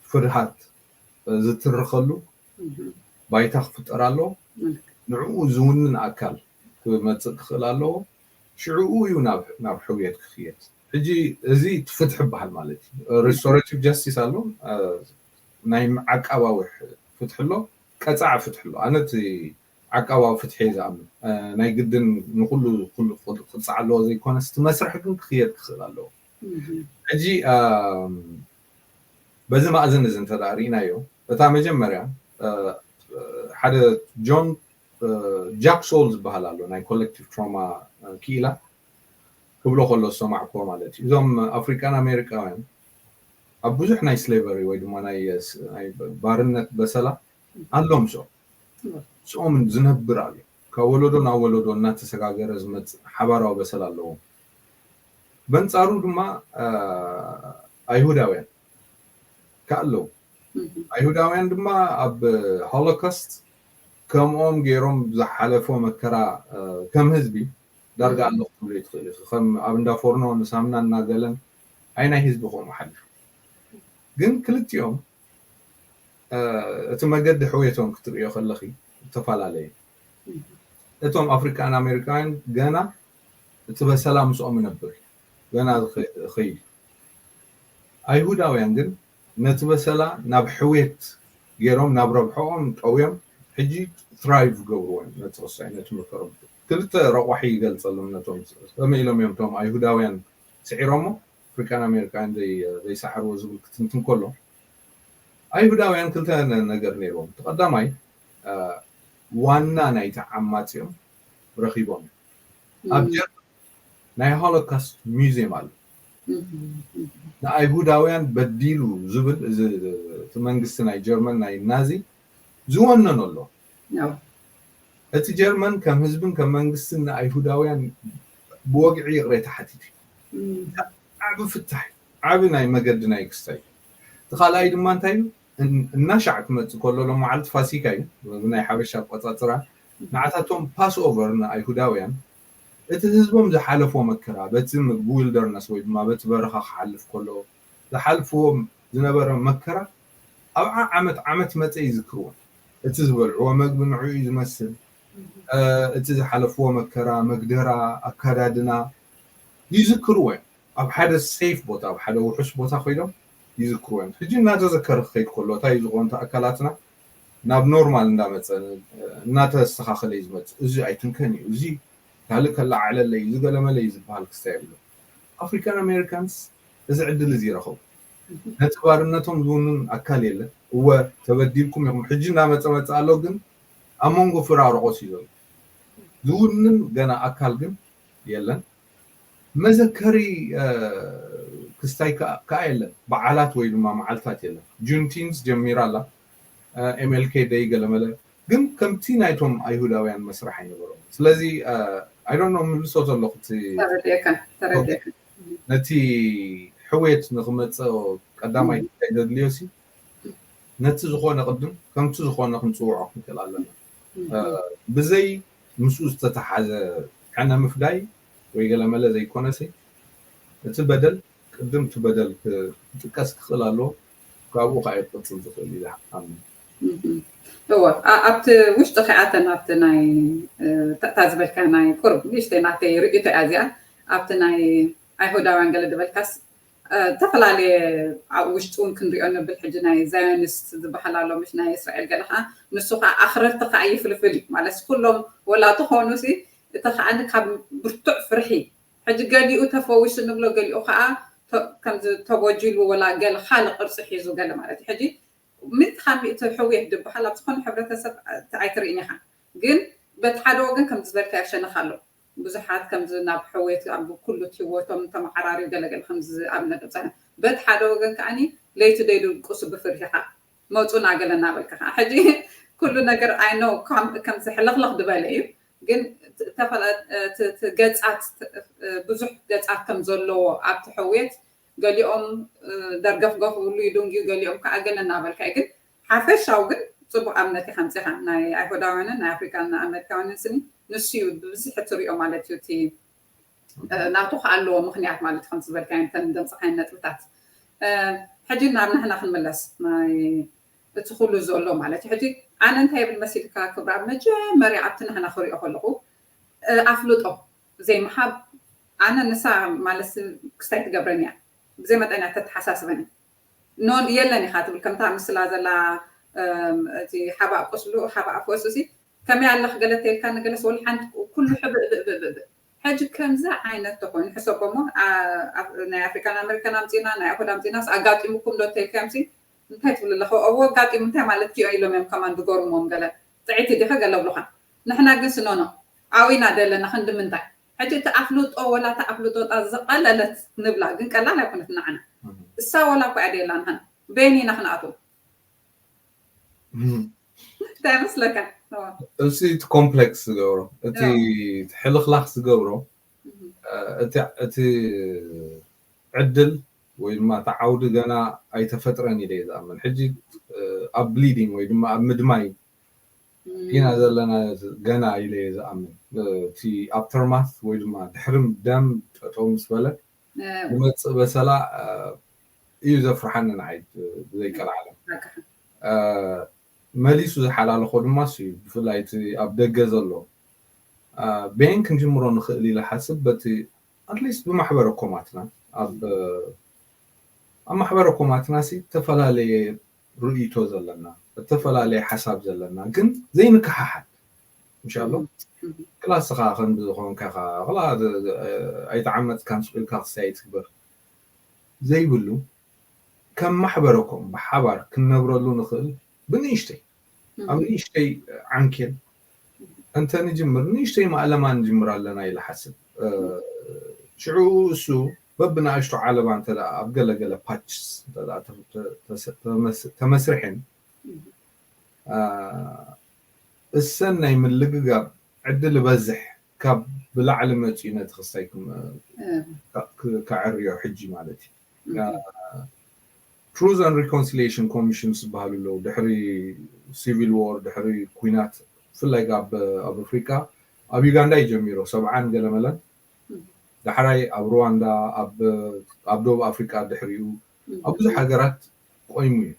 ፍርሃት፣ እ፣ ዝትርኸሉ እህ። ባይታ ክፍጠር ኣለዎ። እህ። ንዕኡ ዝውንን ኣካል ክመጽእ ክኽእል ኣለዎ። ሽዕኡ እዩ ናብ፣ ናብ ሕውየት ክኽየድ። ሕጂ እዚ እቲ ፍትሒ ይበሃል ማለት እዩ። ሪስቶሬቲቭ ጃስቲስ ኣሎ፣ እ፣ ናይ ዓቃባዊ ሕ-፣ ፍትሒ ኣሎ፣ ቀጻዒ ፍትሒ ኣሎ። ኣነ እቲ ዓቃባዊ ፍትሒ እየ ዝኣምን። እ፣ ናይ ግድን ንኹሉ፣ ኩሉ ክቕጻዕ ኣለዎ ዘይኮነስ፣ እቲ መስርሕ ግን ክኽየድ ክኽእል ኣለዎ። እህ። ሕጂ፣ እም፣ በዚ ማእዝን እዚ እንተ ደኣ ርኢናዮ፣ እታ መጀመርያ፣ እ፣ ሓደ ጆን፣ እ፣ ጃክ ሶል ዝበሃል ኣሎ፣ ናይ ኮሌክቲቭ ትሮማ፣ እ፣ ክኢላ ክብሎ ከሎ ዝሰማዕክዎ ማለት እዩ። እዞም ኣፍሪቃን ኣሜሪካውያን ኣብ ብዙሕ ናይ ስሌቨሪ ወይ ድማ ናይ፣ ናይ ባርነት በሰላ ኣሎ ምስኦም። ምስኦም ዝነብር ኣሎ። ካብ ወለዶ ናብ ወለዶ እናተሰጋገረ ዝመጽእ ሓባራዊ በሰላ ኣለዎም። በንጻሩ ድማ፣ እ፣ ኣይሁዳውያን ከኣ ኣለዉ። እህ። ኣይሁዳውያን ድማ ኣብ ሆሎኮስት ከምኦም ገይሮም ዝሓለፎ መከራ፣ እ፣ ከም ህዝቢ ዳርጋ እህ። ኣለኹ ክትብሎ ትኽእል ኢኺ። ከም ኣብ እንዳ ፎርኖ ንሳምና እናገለን ኣይ ናይ ህዝቢ ከምኡ ሓሊፉ። ግን ክልቲኦም፣ እ፣ እቲ መገዲ ሕውየቶም ክትርእዮ ከለኺ ዝተፈላለየ። እህ። እቶም ኣፍሪካን ኣሜሪካውያን ገና እቲ በሰላ ምስኦም ይነብር፣ ገና ዝኸ-፣ ይኸይድ። ኣይሁዳውያን ግን ነቲ በሰላ ናብ ሕውየት ገይሮም፣ ናብ ረብሐኦም ጠውዮም፣ ሕጂ ትራይቭ ገብርዎ እዮም ነቲ ክሳይ፣ ነቲ መከሮም። ክልተ ረቋሒ ይገልጸሎም ነቶም፣ ከመይ ኢሎም እዮም እቶም ኣይሁዳውያን ስዒሮሞ፣ ኣፍሪካን ኣሜሪካውያን ዘይ-፣ ዘይሰዓርዎ ዝብል ክትንትን ከሎ፣ ኣይሁዳውያን ክልተ ነ-፣ ነገር ነይርዎም። እቲ ቀዳማይ፣ እ፣ ዋና ናይቲ ዓማጺኦም ረኺቦም እዮም። ኣብ እም። ጀርመን ናይ ሆሎካስት ሚውዚየም ኣሎ። እም፣ እም። ንኣይሁዳውያን በዲሉ ዝብል እዚ፣ እቲ መንግስቲ ናይ ጀርመን ናይ ናዚ ዝወነኖ ኣሎ። ኣዎ። እቲ ጀርመን ከም ህዝብን ከም መንግስትን ንኣይሁዳውያን ብወግዒ ይቕሬታ ሓቲቱ እዩ። እም። ዓቢ ፍታሕ እዩ። ዓቢ ናይ መገዲ ናይ ክስታይ እዩ። እቲ ካልኣይ ድማ እንታይ እዩ? እን-፣ እናሻዕ ክመጽእ ከሎ፣ ሎም መዓልቲ ፋሲካ እዩ፣ ብናይ ሓበሻ ኣቆጻጽራ። ንዓታቶም ፓስ ኦቨር ንኣይሁዳውያን፣ እቲ ህዝቦም ዝሓለፎ መከራ፣ በቲ ም-፣ ብዊልደርነስ ወይ ድማ በቲ በረኻ ክሓልፍ ከሎ ዝሓልፍዎ ዝነበረ መከራ፣ ኣብ ዓ-፣ ዓመት ዓመት መጸ ይዝክርዎ። እቲ ዝበልዕዎ መግቢ ንዕኡ እዩ ዝመስል። እ፣ እቲ ዝሓለፍዎ መከራ፣ መግደራ፣ ኣካዳድና ይዝክርዎ እዮም። ኣብ ሓደ ሴፍ ቦታ፣ ኣብ ሓደ ውሑስ ቦታ ኮይኖም ይዝክርዎ እዮም። ሕጂ እናተዘከረ ክኸይድ ከሎ እንታይ እዩ ዝኾን? እቲ ኣካላትና ናብ ኖርማል እንዳመፀ እናተስተኻኸለ እዩ ዝመፅእ። እዚ ኣይትንከን እዩ፣ እዚ ካልእ ከለዓዕለለይ እዩ፣ እዚ ገለመለ እዩ ዝበሃል ክስታይ ኣሎ። ኣፍሪካን ኣሜሪካንስ እዚ ዕድል እዚ ይረኸቡ። ነቲ ባርነቶም ዝውንን ኣካል የለን። እወ ተበዲልኩም ኢኹም፣ ሕጂ እናመፀ መፀ ኣሎ፣ ግን ኣብ መንጎ ፍራርቆስ እዩ ዘሎ። ዝውንን ገና ኣካል ግን የለን። መዘከሪ ክስታይ ከዓ የለን። በዓላት ወይ ድማ መዓልታት የለን። ጁንቲንስ ጀሚራ ኣላ፣ ኤምኤልኬ ደይ ገለመለ፣ ግን ከምቲ ናይቶም ኣይሁዳውያን መስራሕ ኣይነበሮም። ስለዚ ኣይዶኖ ምልሶ ዘለኹ ነቲ ሕውየት ንክመፀ ቀዳማይ እንታይ ዘድልዮ ሲ ነቲ ዝኾነ ቅድም ከምቲ ዝኾነ ክንፅውዖ ክንክእል ኣለና። ብዘይ ምስኡ ዝተተሓዘ ሕነ ምፍዳይ ወይ ገለመለ ዘይኮነሲ እቲ በደል ቅድም እቲ በደል ክጥቀስ ክኽእል ኣለዎ። ካብኡ ከዓ ይቅፅል ዝኽእል እዩ ዝሓምን። እወ ኣብቲ ውሽጢ ከኣተን ኣብቲ ናይ እታ ዝበልካ ናይ ቁርብ ንእሽተይ ናተይ ርእይቶ እያ እዚኣ። ኣብቲ ናይ ኣይሁዳውያን ገለ ዝበልካስ ዝተፈላለየ ኣብ ውሽጢ እውን ክንሪኦ ንብል ሕጂ ናይ ዛዮኒስት ዝበሃል ኣሎ ምሽ ናይ እስራኤል ገለ ከዓ ንሱ ከዓ ኣኽረርቲ ከዓ ይፍልፍል እዩ ማለት ኩሎም ወላ ተኾኑ ሲ እቲ ከዓ ካብ ብርቱዕ ፍርሒ ሕጂ ገሊኡ ተፈዊሱ ንብሎ ገሊኡ ከዓ ከምዚ ተጎጂሉ ወላ ገለ ካልእ ቅርፂ ሒዙ ገለ ማለት እዩ ሕጂ ምእቲ ካብ ምእቲ ሕውየት ዝበሃል ኣብ ዝኾነ ሕብረተሰብ ኣይትርእን ኢኻ ግን በቲ ሓደ ወገን ከም ዝበልካዮ ሸነኽ ኣሎ ብዙሓት ከምዚ ናብ ሕውየት ኣብ ኩሉ ህይወቶም ተመዓራርዩ ገለገለ ከምዚ ኣብነት ኣብፃ በቲ ሓደ ወገን ከዓኒ ለይቲ ደይድቁሱ ብፍርሂ ከዓ መፁና ገለ እናበልካ ከዓ ሕጂ ኩሉ ነገር ኣይኖ ከምዚ ሕልኽልኽ ዝበለ እዩ ግን ገፃት ብዙሕ ገፃት ከም ዘለዎ ኣብቲ ሕውየት ገሊኦም ደርገፍገፍ ብሉ ይድንግዩ ገሊኦም ከዓ ገለ እናበልካ እዩ ግን ሓፈሻው ግን ፅቡቅ ኣብነት ኢካ ምፅኻ ናይ ኣይሁዳውያንን ናይ ኣፍሪካን ኣመሪካውያንን ስኒ ንሱ እዩ ብብዝሒ ትሪኦ ማለት እዩ እቲ ናቱ ከኣለዎ ምክንያት ማለት ከም ዝበልካ እንተን ደምፅካ ነጥብታት ሕጂ ናብ ንሕና ክንምለስ ናይ እቲ ኩሉ ዘሎ ማለት እዩ ሕጂ ኣነ እንታይ ይብል መሲልካ ክብራ መጀመርያ ኣብቲ ንሕና ክሪኦ ከለኩ ኣፍልጦ ዘይምሃብ ኣነ ንሳ ማለት ክስታይ ትገብረን እያ ብዘይ መጠን እያ ተተሓሳስበኒ ኖን የለን ኢካ ትብል ከምታ ምስላ ዘላ እቲ ሓባእ ቁስሉ ሓባእ ፈሱ ሲ ከመይ ኣለክ ገለ ተልካ ንገለስ ወላ ሓንቲ ኩሉ ሕብእ ብእብእብእብእ ሕጂ ከምዚ ዓይነት ተኮይኑ ሕሰቦ ሞ ናይ ኣፍሪካን ኣሜሪካን ኣምፂና ናይ ኣኮድ ኣምፂናስ ኣጋጢሙኩም ዶ ተልካዮም ሲ እንታይ ትብል ኣለክ ኣብኡ ኣጋጢሙ እንታይ ማለት ክዮ ኢሎም እዮም ከማን ዝገርሞም ገለ ጥዕይቲ ዲካ ገለ ብሉካ ንሕና ግን ስኖኖ ኣዊና ደለና ክንዲ ምንታይ ሕጂ እቲ ኣፍልጦ ወላ እቲ ኣፍልጦ ጣ ዝቀለለት ንብላ ግን ቀላል ኣይኮነት ንዓና እሳ ወላ እኮ እያ ደላ ንሃና በይን ኢና ክንኣትዎ እንታይ መስለካ እሱ እቲ ኮምፕሌክስ ዝገብሮ እቲ ሕልክላክ ዝገብሮ እቲ ዕድል ወይ ድማ እቲ ዓውዲ ገና ኣይተፈጥረን ኢለ ዝኣምን ሕጂ ኣብ ብሊዲንግ ወይ ድማ ኣብ ምድማይ ኢና ዘለና ገና ኢለ ዝኣምን እቲ ኣብተርማት ወይ ድማ ድሕሪ ደም ጠጠው ምስ በለ ዝመፅእ በሰላ እዩ ዘፍርሓኒ ንዓይ ብዘይቀልዓለም መሊሱ ዝሓላለኮ ድማ እዩ ብፍላይ እቲ ኣብ ደገ ዘሎ በየን ክንጅምሮ ንኽእል ኢለ ሓስብ በቲ ኣትሊስት ብማሕበረ ኮማትና ኣብ ኣብ ማሕበረ ኮማትና ሲ ዝተፈላለየ ርእይቶ ዘለና እተፈላለየ ሓሳብ ዘለና ግን ዘይንከሓሓል ምሻሎ ክላስኻ ከምዚ ዝኾንካ ኣይተዓመፅካን ስኢልካ ክሳይ ትግበር ዘይብሉ ከም ማሕበረኮም ብሓባር ክንነብረሉ ንኽእል ብንእሽተይ ኣብ ንእሽተይ ዓንኬል እንተ ንጅምር ንእሽተይ ማእለማ ንጅምር ኣለና ኢለ ሓስብ ሽዑ እሱ በብንኣሽቱ ዓለባ እንተ ኣብ ገለገለ ፓችስ ተመስርሐን እሰን ናይ ምልግጋብ ዕድል በዝሕ ካብ ብላዕሊ መፅኡ ነቲ ክስታይ ከዕርዮ ሕጂ ማለት እዩ ትሩዝ ን ሪኮንሲሊሽን ኮሚሽን ዝበሃሉ ኣለዉ ድሕሪ ሲቪል ዎር ድሕሪ ኩናት ብፍላይ ኣብ ኣፍሪካ ኣብ ዩጋንዳ እዩ ጀሚሮ ሰብዓን ገለመለን ዳሕራይ ኣብ ሩዋንዳ ኣብ ደቡብ ኣፍሪካ ድሕሪኡ ኣብ ብዙሕ ሃገራት ቆይሙ እዩ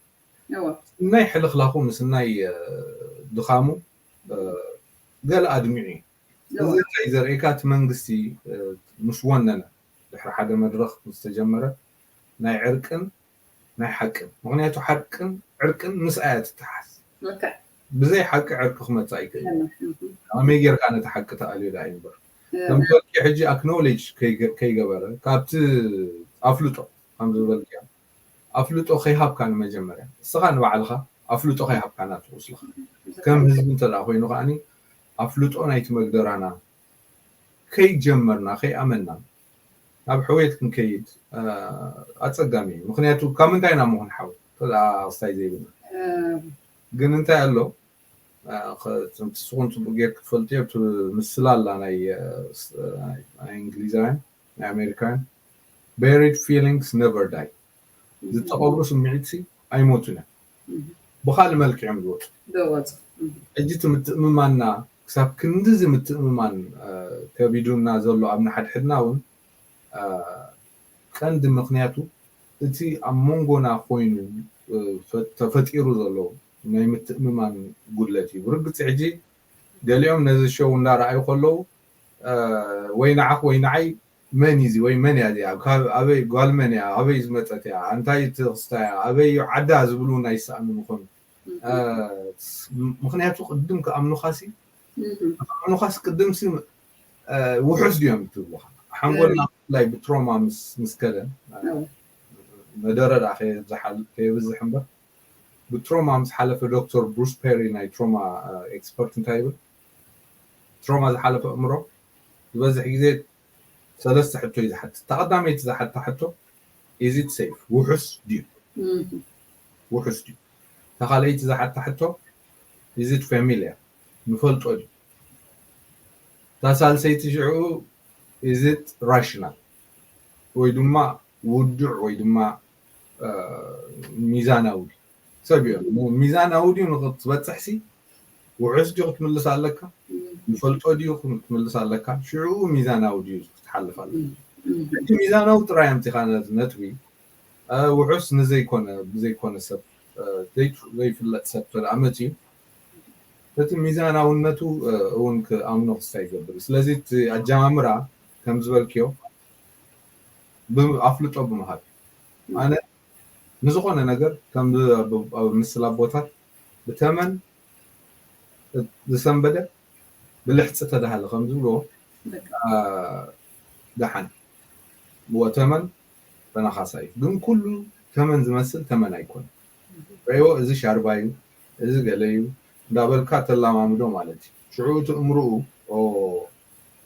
ናይ ሕልክላኩ ምስ ናይ ድኻሙ ገለ ኣድሚዑ እዩ እዚ እንታይ ዘርእካ እቲ መንግስቲ ምስ ወነነ ድሕሪ ሓደ መድረክ ዝተጀመረ ናይ ዕርቅን ናይ ሓቅን። ምኽንያቱ ሓቅን ዕርቅን ምስኣ እያ ትተሓዝ። ብዘይ ሓቂ ዕርቂ ክመፅእ ኣይክእል። ከመይ ጌርካ ነቲ ሓቂ ተኣልዮ ዳ እምበር፣ ከም ዝበልኪ ሕጂ ኣክኖሌጅ ከይገበረ ካብቲ ኣፍልጦ ከም ዝበልክያ ኣፍልጦ ከይሃብካ ንመጀመርያ እስኻ ንባዕልኻ ኣፍልጦ ከይሃብካ ናብቲ ቁስልኻ ከም ህዝቢ እንተ ኮይኑ ከዓኒ ኣፍልጦ ናይቲ መግደራና ከይጀመርና ከይኣመና ናብ ሕውየት ክንከይድ ኣፀጋሚ እዩ። ምክንያቱ ካብ ምንታይ ኢና ምኹን ሓው ክስታይ ዘይብልና ግን እንታይ ኣሎ ስኹን ፅቡቅ ጌር ክትፈልጥዮ እቲ ምስላ ኣላ ናይ እንግሊዛውያን ናይ ኣሜሪካውያን buried feelings never die ዝተቐብሩ ስምዒት ሲ ኣይሞቱን እዮም ብካልእ መልክዕ እዮም ዝወፁ ሕጂ እቲ ምትእምማንና ክሳብ ክንድዚ ምትእምማን ከቢዱና ዘሎ ኣብ ንሓድሕድና እውን ቀንዲ ምክንያቱ እቲ ኣብ መንጎና ኮይኑ ተፈጢሩ ዘሎ ናይ ምትእምማን ጉድለት እዩ ብርግፂ ሕጂ ገሊኦም ነዚ ሸው እንዳረኣዩ ከለዉ ወይ ንዓኽ ወይ ንዓይ መን እዩ ወይ መን እያ እዚኣ ኣበይ ጓል መን እያ ኣበይ ዝመፀት እያ እንታይ ትኽስታ እያ ኣበይ እዩ ዓዳ ዝብሉ እውን ኣይሰኣኑን ይኾኑ ምክንያቱ ቅድም ክኣምኑኻሲ ኣምኑኻሲ ቅድምሲ ውሑስ ድዮም ትብሉኻ ሓንጎልና ብፍላይ ብትሮማ ምስ ከደ መደረ ዳ ከየብዝሕ እምበር ብትሮማ ምስ ሓለፈ ዶክተር ብሩስ ፔሪ ናይ ትሮማ ኤክስፐርት እንታይ ይብል ትሮማ ዝሓለፈ እምሮ ዝበዝሕ ግዜ ሰለስተ ሕቶ እዩ ዝሓትት። እታ ቀዳመይቲ ዝሓታ ሕቶ is it safe ውሑስ ድዩ ውሑስ ድዩ። እታ ካልኣይቲ ዝሓታ ሕቶ is it familiar ንፈልጦ ድዩ። እታ ሳልሰይቲ ሽዑ is it rational ወይ ድማ ውዱዕ ወይ ድማ ሚዛናዊ ድዩ ሰብ እዮም ሚዛናዊ ድዩ ንክትበፅሕ ሲ ውሑስ ድዩ ክትምልስ ኣለካ ንፈልጦ ድዩ ክትምልስ ኣለካ ሽዑ ሚዛናዊ ድዩ ክትሓልፍ ኣለካ እቲ ሚዛናዊ ጥራይ ኣምፂኻ ነጥቢ ውሑስ ንዘይኮነ ብዘይኮነ ሰብ ዘይፍለጥ ሰብ ተደኣ መፅዩ እቲ ሚዛናውነቱ እውን ክኣምኖ ክስታ ይገብር ስለዚ እቲ ኣጀማምራ ከም ዝበልክዮ ኣፍልጦ ብምሃብ ኣነ ንዝኾነ ነገር ከም ምስል ኣቦታት ብተመን ዝሰንበደ ብልሕፂ ተዳሃለ ከም ዝብልዎ ደሓን ብወ ተመን ተናኻሳ እዩ ግን ኩሉ ተመን ዝመስል ተመን ኣይኮነ ረይዎ እዚ ሻርባ እዩ እዚ ገለ እዩ እንዳበልካ ተላማምዶ ማለት እዩ ሽዑ እቲ እምርኡ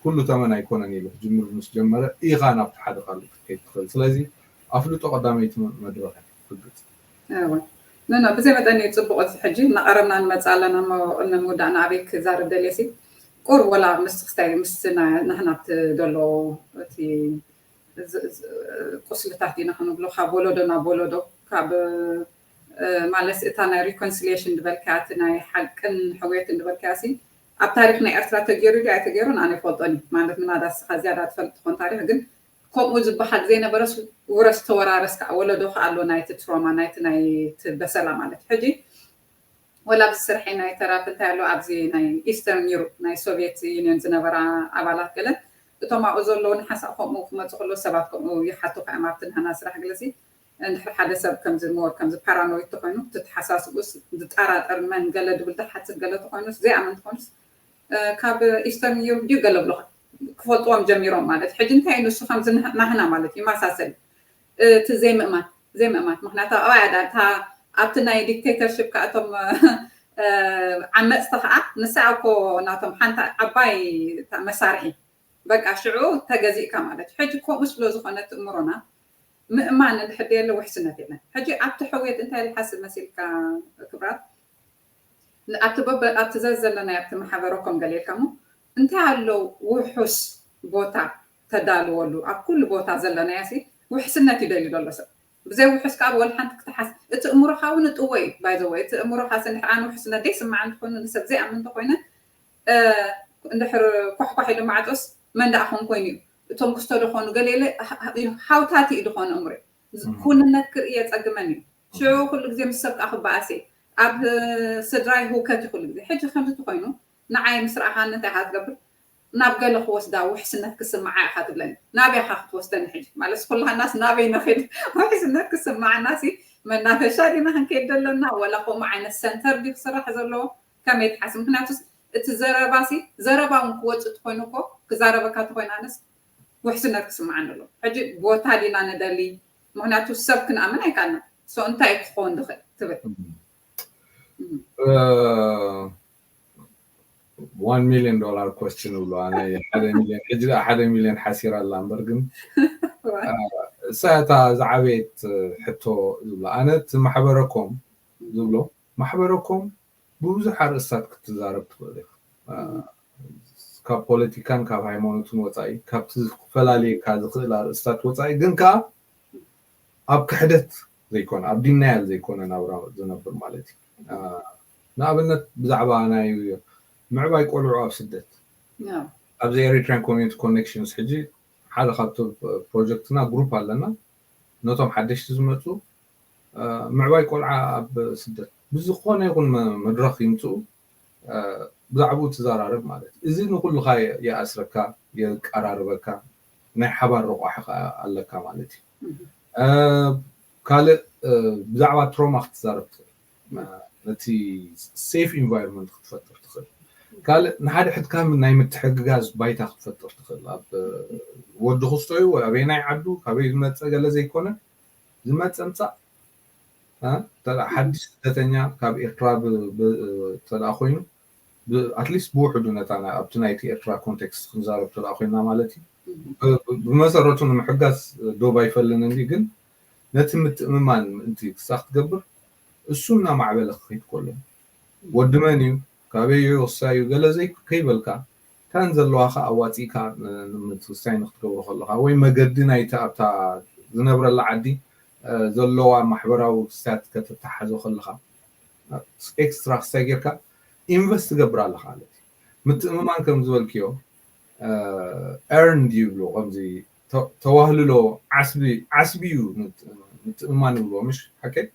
ኩሉ ተመን ኣይኮነን ኢሉ ክጅምር ምስ ጀመረ ኢኻ ናብቲ ሓደ ካልእ ክትከይድ ትኽእል ስለዚ ኣፍልጦ ቀዳመይቲ መድረኽ እያ ክትርግፅ ኖ ብዘይ መጠን እዩ ፅቡቅ እዚ ሕጂ እናቀረብና ንመፅእ ኣለና እሞ ንምውዳእ ንኣበይ ክዛርብ ደልየ ሲ ቁር ወላ ምስ ክስታይ ምስ ናህና ትደሎ እቲ ቁስልታት ኢና ክንብሎ ካብ ወለዶ ናብ ወለዶ ካብ ማለት እታ ናይ reconciliation ዝበልካያ እቲ ናይ ሓቅን ሕውየትን ዝበልካያ ሲ ኣብ ታሪክ ናይ ኤርትራ ተገይሩ ድዩ ኣይተገይሩን ኣነ ይፈልጦን እዩ ማለት ምናዳ ስኻ ዝያዳ ትፈልጥ ትኾን ታሪክ ግን ከምኡ ዝበሃል ዘይነበረስ ውረስ ተወራረስ ከዓ ወለዶ ከዓ ኣሎ ናይቲ ትሮማ ናይቲ ናይ በሰላ ማለት ሕጂ ወላ ኣብዚ ስርሐይ ናይ ተራፍ እንታይ ኣሎ ኣብዚ ናይ ኢስተርን ዩሮፕ ናይ ሶቪየት ዩኒየን ዝነበራ ኣባላት ገለን እቶም ኣብኡ ዘለዉ ንሓንሳእ ከምኡ ክመፁ ከለዉ ሰባት ከምኡ ይሓቱ ከዓ ኣብቲ ንህና ስራሕ ገለሲ እንድሕር ሓደ ሰብ ከምዚ ሞር ከምዚ ፓራኖይት ተኮይኑ ትተሓሳስቡስ ዝጠራጠር መን ገለ ድብል ትሓትት ገለ ተኮይኑስ ዘይኣምን ተኮይኑስ ካብ ኢስተርን ዩሮፕ ድዩ ገለ ብሎ ክፈልጥዎም ጀሚሮም ማለት ሕጂ እንታይ ንሱ ከምዚ ናህና ማለት ይመሳሰል እቲ ዘይምእማን ዘይምእማን ምክንያቱ ኣብኣ እያ እታ ኣብቲ ናይ ዲክቴተርሽፕ ከዓ እቶም ዓመፅቲ ከዓ ንሳ እኮ ናቶም ሓንቲ ዓባይ መሳርሒ በቃ ሽዑ ተገዚእካ ማለት እዩ ሕጂ ከምኡ ስለ ዝኾነ ትእምሮና ምእማን እንድሕር የለ ውሕስነት የለን ሕጂ ኣብቲ ሕውየት እንታይ ዝሓስብ መሲልካ ክብራት ኣብቲ በበ ኣብቲ ዘዘለናዮ ኣብቲ ማሕበረ ኮም ገሊልካ እሞ እንታይ ኣሎ ውሑስ ቦታ ተዳልወሉ ኣብ ኩሉ ቦታ ዘለናዮ ሲ ውሕስነት ይደልዩ ዘሎ ሰብ ብዘይ ውሑስ ከዓ ወል ሓንቲ ክትሓስ እቲ እምሮኻ እውን እጥወ እዩ ባይዘወ እቲ እምሮኻ ሲ እንድሕር ኣነ ውሕስነት ደይ ስማዕ እንትኾኑ ንሰብ ዘይኣምን እንተኮይነ እንድሕር ኳሕኳሕ ኢሉ ማዕጦስ መን ደኣ ኮን ኮይኑ እዩ እቶም ክስቶ ዝኾኑ ገሌለ ሃውታት እዩ ዝኾነ እምሮ ኩንነት ክርኢ የፀግመን እዩ ሽዑ ኩሉ ግዜ ምስ ሰብ ከዓ ክበኣስ እየ ኣብ ስድራይ ህውከት እዩ ኩሉ ግዜ ሕጂ ከምዚ ተኮይኑ ንዓይ ምስ ረኣኻኒ እንታይ ኢኻ ትገብር ናብ ገለ ክወስዳ ውሕስነት ክስምዓ ኢኻ ትብለኒ ናበይ ኢኻ ክትወስደኒ ሕጂ ማለት ኩላናስ ናበይ ንኽድ ውሕስነት ክስምዓና ሲ መናፈሻ ዲና ክንከይድ ዘለና፣ ወላ ከምኡ ዓይነት ሰንተር ድዩ ክስራሕ ዘለዎ? ከመይ ትሓስብ? ምክንያቱስ እቲ ዘረባሲ፣ ዘረባ እውን ክወፅእ ተኮይኑ እኮ፣ ክዛረበካ ተኮይኑ፣ ኣነስ ውሕስነት ክስምዓኒ ኣሎ። ሕጂ ቦታ ዲና ንደሊ? ምክንያቱ ሰብ ክንኣምን ኣይከኣልና። ሶ እንታይ ክኸውን ድኽእል ትብል? One million dollar question ይብሉ። ኣነ ሓደ ሚሊዮን፣ ሕጂ ደኣ ሓደ ሚሊዮን ሓሲራ ኣላ እምበር፣ ግን እሳ እታ ዝዓበየት ሕቶ ዝብላ። ኣነ እቲ ማሕበረኮም ዝብሎ፣ ማሕበረኮም ብብዙሕ ኣርእስታት ክትዛረብ ትኽእል ኢኻ። ካብ ፖለቲካን ካብ ሃይማኖትን ወፃኢ፣ ካብቲ ዝፈላለየካ ዝኽእል ኣርእስታት ወፃኢ፣ ግን ከዓ ኣብ ክሕደት ዘይኮነ፣ ኣብ ዲናያል ዘይኮነ ናብራ ዝነብር ማለት እዩ። ንኣብነት ብዛዕባ ናይ ምዕባይ ቆልዑ ኣብ ስደት፣ ኣብዚ ኤሪትሪያን ኮሚኒቲ ኮኔክሽንስ ሕጂ ሓደ ካብቲ ፕሮጀክትና ግሩፕ ኣለና። ነቶም ሓደሽቲ ዝመፁ ምዕባይ ቆልዓ ኣብ ስደት ብዝኾነ ይኹን መድረኽ ይምፅኡ፣ ብዛዕባኡ ትዘራረብ ማለት እዩ። እዚ ንኩልኻ የኣስረካ፣ የቀራርበካ፣ ናይ ሓባር ረቋሒ ኣለካ ማለት እዩ። ካልእ ብዛዕባ ትሮማ ክትዛረብ ትኽእል፣ ነቲ ሴፍ ኢንቫይሮንመንት ክትፈጥር ትኽእል። ካልእ ንሓድሕድካ ናይ ምትሕግጋዝ ባይታ ክትፈጥር ትኽእል። ኣብ ወዲ ክስቶ እዩ፣ ኣበየናይ ዓዱ፣ ካበይ ዝመፀ ገለ ዘይኮነ፣ ዝመፀ ምፃእ፣ ሓድሽ ስደተኛ ካብ ኤርትራ ተደኣ ኮይኑ፣ ኣትሊስት ብውሕዱ ነታ ኣብቲ ናይቲ ኤርትራ ኮንቴክስት ክንዛረብ ተደኣ ኮይና ማለት እዩ። ብመሰረቱ ንምሕጋዝ ዶብ ኣይፈልን እንዲ፣ ግን ነቲ ምትእምማን ምእንቲ ክሳዕ ክትገብር፣ እሱ እናማዕበለ ክኸይድ ከሎ፣ ወዲ መን እዩ፣ ካበይ እዩ፣ ወሳይ እዩ፣ ገለ ዘይ ከይበልካ፣ እተን ዘለዋኻ ኣዋፂእካ ንምትውሳይ ንክትገብሮ ከለኻ፣ ወይ መገዲ ናይቲ ኣብታ ዝነብረላ ዓዲ ዘለዋ ማሕበራዊ ክስታት ከተተሓዞ ከለኻ፣ ኤክስትራ ክስታይ ጌርካ ኢንቨስት ትገብር ኣለኻ ማለት እዩ። ምትእምማን ከም ዝበልክዮ ኤርንድ ይብሉ፣ ከምዚ ተዋህልሎ ዓስቢ፣ ዓስቢ እዩ ምትእምማን ይብልዎ፣ ምሽ ሓቀይ?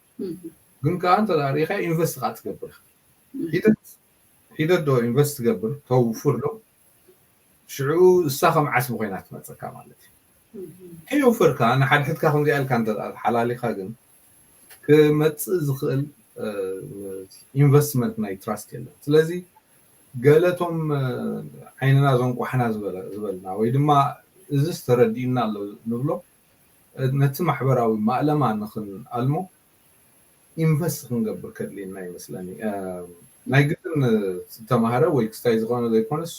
ግን ከዓ እንተ ርኢኻ ኢንቨስት ከዓ ትገብር ኢኻ። ሒደት ሒደት ዶ ኢንቨስት ትገብር፣ ተውፍር ዶ፣ ሽዑ እሳ ከም ዓስቢ ኮይና ትመፀካ ማለት እዩ። ከየውፈርካ ንሓድሕድካ ከምዚኣ ኢልካ እንተ ሓላሊኻ ግን ክመፅእ ዝኽእል ኢንቨስትመንት ናይ ትራስት የለን። ስለዚ ገለቶም ዓይንና ዘንቋሕና ዝበልና ወይ ድማ እዚ ዝተረዲእና ኣሎ ንብሎ ነቲ ማሕበራዊ ማእለማ ንክንኣልሞ ኢንቨስት ክንገብር ከድልየና ይመስለኒ። ናይ ግድን ዝተማህረ ወይ ክስታይ ዝኾነ ዘይኮነስ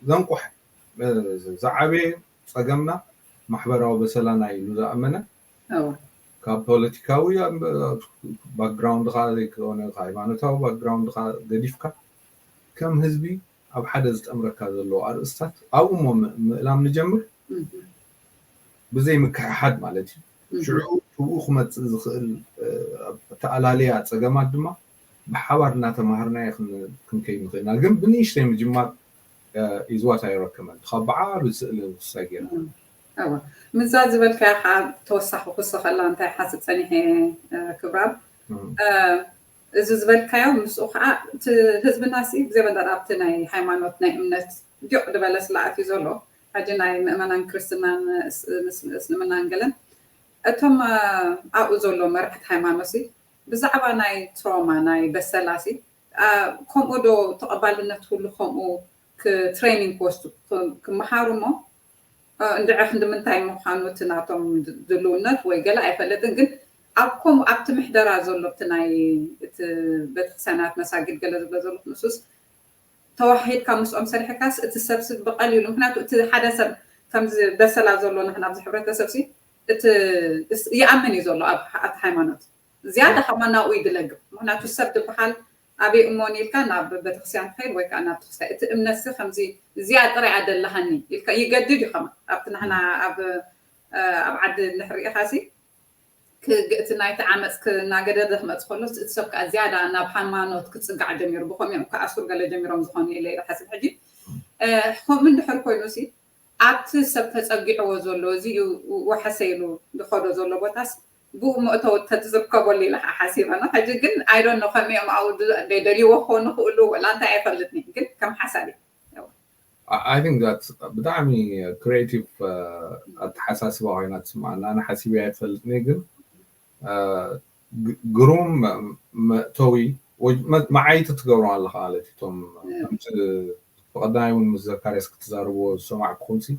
ዘንቋሕ ዝዓበየ ፀገምና ማሕበራዊ በሰላና ኢሉ ዝኣመነ ካብ ፖለቲካዊ ባክግራውንድካ ዘይኮነ ሃይማኖታዊ ባክግራውንድካ ገዲፍካ ከም ህዝቢ ኣብ ሓደ ዝጠምረካ ዘለዎ ኣርእስታት ኣብኡ እሞ ምእላም ንጀምር፣ ብዘይ ምክሕሓድ ማለት እዩ። ሽዑ ብኡ ክመፅእ ዝኽእል ኣተኣላለያ ፀገማት ድማ ብሓባር እናተማሃርናዮ ክንከይድ ንኽእልና፣ ግን ብንእሽተይ ምጅማር ኢዝዋት ኣይረከመን ካብ ብዓቢ ስእሊ ንክስታይ ገይርና። ምዛ ዝበልካያ ከዓ ተወሳኺ ክውስኸላ እንታይ ሓስብ ፀኒሐ ክብራብ፣ እዚ ዝበልካዮ ምስኡ ከዓ እቲ ህዝብና ሲ ብዘይ በንዳ ኣብቲ ናይ ሃይማኖት ናይ እምነት ዲቕ ዝበለ ስለ ኣትዩ ዘሎ፣ ሕጂ ናይ ምእመናን ክርስትናን እስልምናን ገለን እቶም ኣብኡ ዘሎ መራሕቲ ሃይማኖት ሲ ብዛዕባ ናይ ትሮማ ናይ በሰላ ሲ ከምኡ ዶ ተቐባልነት ሁሉ ከምኡ ትሬኒንግ ክወስዱ ክመሃሩ እሞ እንድዒ ክንዲ ምንታይ ምዃኑ እቲ ናቶም ድልውነት ወይ ገለ ኣይፈልጥን፣ ግን ኣብ ከምኡ ኣብቲ ምሕደራ ዘሎ እቲ ናይ እቲ ቤተክርስትያናት መሳጊድ ገለ ዝብሎ ዘሎ ንሱስ ተዋሂድካ ምስኦም ሰሪሕካስ እቲ ሰብሲ ብቐሊሉ፣ ምክንያቱ እቲ ሓደ ሰብ ከምዚ በሰላ ዘሎ ንሕና ኣብዚ ሕብረተሰብ ሲ እቲ ይኣምን እዩ ዘሎ ኣብቲ ሃይማኖት ዝያዳ ከማ ናብኡ ይድለግብ። ምክንያቱ ሰብ ዝበሃል ኣበይ እሞን ኢልካ ናብ ቤተክርስትያን ትኸይድ ወይ ከዓ ናብ ተክስታይ እቲ እምነትሲ ከምዚ እዚኣ ጥራይ ኣደለሃኒ ኢልካ ይገድድ እዩ። ከማ ኣብቲ ንሕና ኣብ ኣብ ዓዲ እንድሕር ርኢኻሲ እቲ ናይቲ ዓመፅ እናገደደ ክመፅ ከሎ እቲ ሰብ ከዓ ዝያዳ ናብ ሃይማኖት ክፅጋዕ ጀሚሩ። ብከሚኦም ከዓ ሱር ገለ ጀሚሮም ዝኾኑ ኢለ ይሓስብ። ሕጂ ከምኡ እንድሕር ኮይኑ ሲ ኣብቲ ሰብ ተፀጊዕዎ ዘሎ እዚ እዩ ወሐሰ ኢሉ ዝኸዶ ዘሎ ቦታስ ብኡ መእተዊ ተዝርከበሉ ኢለ ከዓ ሓሲበ ነው። ሕጂ ግን ኣይዶን ነው ከመኦም ኣብኡ ደይደልይዎ ክኾኑ ክእሉ ወላ እንታይ ኣይፈልጥኒ ግን ከም ሓሳብ እዩ። I think that ብጣዕሚ ክሪኤቲቭ ኣተሓሳስባ ኮይና ትስማዓና። ኣነ ሓሲበ ኣይፈልጥኒ ግን ግሩም መእተዊ መዓይቲ ትገብሮ ኣለካ ማለት እቶም ከምቲ ብቀዳማይ እውን ምስ ዘካርያስ ክትዛርብዎ ዝሰማዕኩኹም ሲ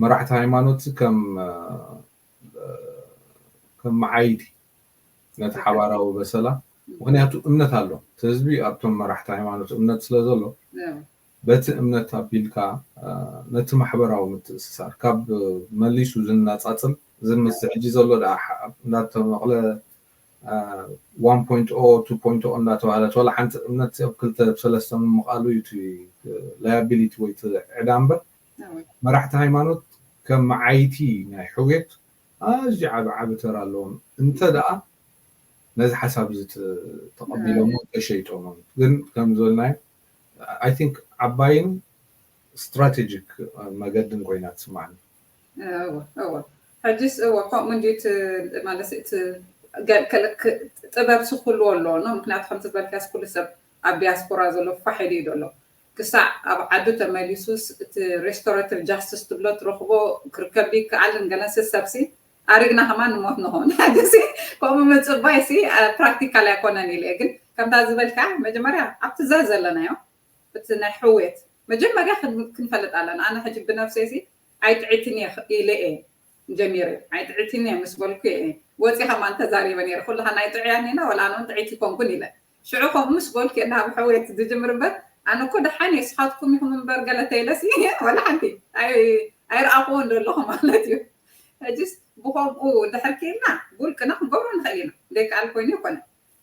መራሕቲ ሃይማኖት ከም ከም መዓይቲ ነቲ ሓባራዊ በሰላ ምክንያቱ እምነት ኣሎ እቲ ህዝቢ ኣብቶም መራሕቲ ሃይማኖት እምነት ስለ ዘሎ በቲ እምነት ኣቢልካ ነቲ ማሕበራዊ ምትእስሳር ካብ መሊሱ ዝናፃፅል ዝምስ ሕጂ ዘሎ እንዳተመቕለ ዋን ፖይንት ኦ ቱ ፖይንት ኦ እንዳተባህለት ዋላ ሓንቲ እምነት ኣብ ክልተ ሰለስተ ምምቓሉ እዩ እቲ ላያቢሊቲ ወይ እቲ ዕዳ እምበር መራሕቲ ሃይማኖት ከም መዓይቲ ናይ ሕውየት ኣዝዩ ዓቢ ዓቢ ተራ ኣለዎም እንተ ደኣ ነዚ ሓሳብ እዚ ተቐቢሎሞ ተሸይጦሞ ግን ከም ዝበልናዮ I think ዓባይን ስትራቴጂክ መገድን ኮይና ትስማዓኒ። እወ ሕጂስ እወ ከምኡ እንዲ ማለት እቲ ጥበብ ስኩሉ ኣሎ ነው ምክንያቱ ከምቲ ዝበልካስ ኩሉ ሰብ ኣብ ዲያስፖራ ዘሎ ፋሕ ኢሉ እዩ ዘሎ ክሳዕ ኣብ ዓዱ ተመሊሱስ እቲ restorative justice ትብሎ ትረኽቦ ክርከብ ይከኣልን ገለንስ ሰብሲ ኣሪግና ከማን ንሞት ንኸውን ሕጂሲ ከምኡ ምፅባይ ሲ ፕራክቲካል ኣይኮነን ኢለ ግን ከምታ ዝበልካ መጀመርያ ኣብቲ ዘር ዘለናዮ እቲ ናይ ሕውየት መጀመርያ ክንፈልጥ ኣለና ኣነ ሕጂ ብነብሰይ ሲ ኣይጥዒትን እየ ኢለ እየ ጀሚረ ኣይጥዒትን እየ ምስ በልኩ እየ ወፂኻ ማን ተዛሪበ ነይረ ኩልኻ ናይ ጥዕያን ኢና ወላ ኣነ ጥዒት ይኮንኩን ኢለ ሽዑ ከምኡ ምስ በልኩ እየ ናብ ሕውየት ዝጅምር እምበር ኣነ እኮ ደሓን እየ ስኻትኩም ኢኹም እምበር ገለ ተይለሲ ወላ ሓንቲ ኣይረኣኽዎ እንደለኹ ማለት እዩ ሕጂስ ብከምኡ ድሕር ክኢልና ብውልቅና ክንገብሮ ንኽእል ኢና ዘይከኣል ኮይኑ ይኮነ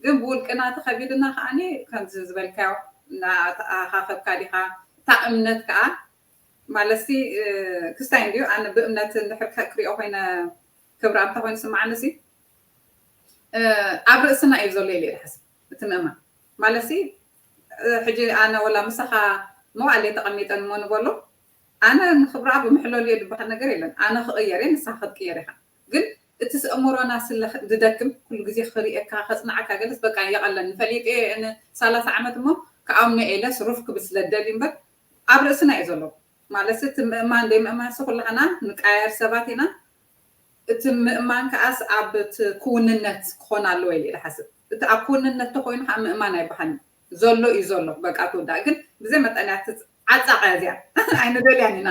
ግን ብውልቅና ተኸቢድና ከዓኒ ከምዚ ዝበልካዮ እናተኣኻኸብካ ዲኻ እታ እምነት ከዓ ማለትሲ ክስታይ እንድዩ ኣነ ብእምነት እንድሕር ክሪኦ ኮይነ ክብራ እንታይ ኮይኑ ስማዓኒ ሲ ኣብ ርእስና እዩ ዘሎ ኢለ ዝሓስብ እቲ ምእማን ማለትሲ ሕጂ ኣነ ወላ ምሳኻ መዋእለ ተቐሚጠን እሞ ንበሎ ኣነ ንክብራ ብምሕለሉ እየ ዝበሃል ነገር የለን ኣነ ክቕየር እየ ንስኻ ክትቅየር ኢኻ ግን እቲ ስእምሮና ስለ ዝደክም ኩሉ ግዜ ክርእየካ ከፅናዓካ ገለስ በቃ የቐለን ፈሊጥ እየ ንሳላሳ ዓመት እሞ ከኣምኖ ኤለስ ሩፍ ክብል ስለ ደልዩ እምበር ኣብ ርእስና እዩ ዘሎ ማለት እቲ ምእማን ዘይምእማንሲ ኩላህና ንቃየር ሰባት ኢና እቲ ምእማን ከዓስ ኣብ እቲ ክውንነት ክኾን ኣለዎ ኢለ ዝሓስብ እቲ ኣብ ክውንነት ተኮይኑ ከዓ ምእማን ኣይበሃልን ዘሎ እዩ ዘሎ በቃ ትውዳእ ግን ብዘይ መጠንያ ዓፃቃ እዚኣ ኣይንደልያን ኢና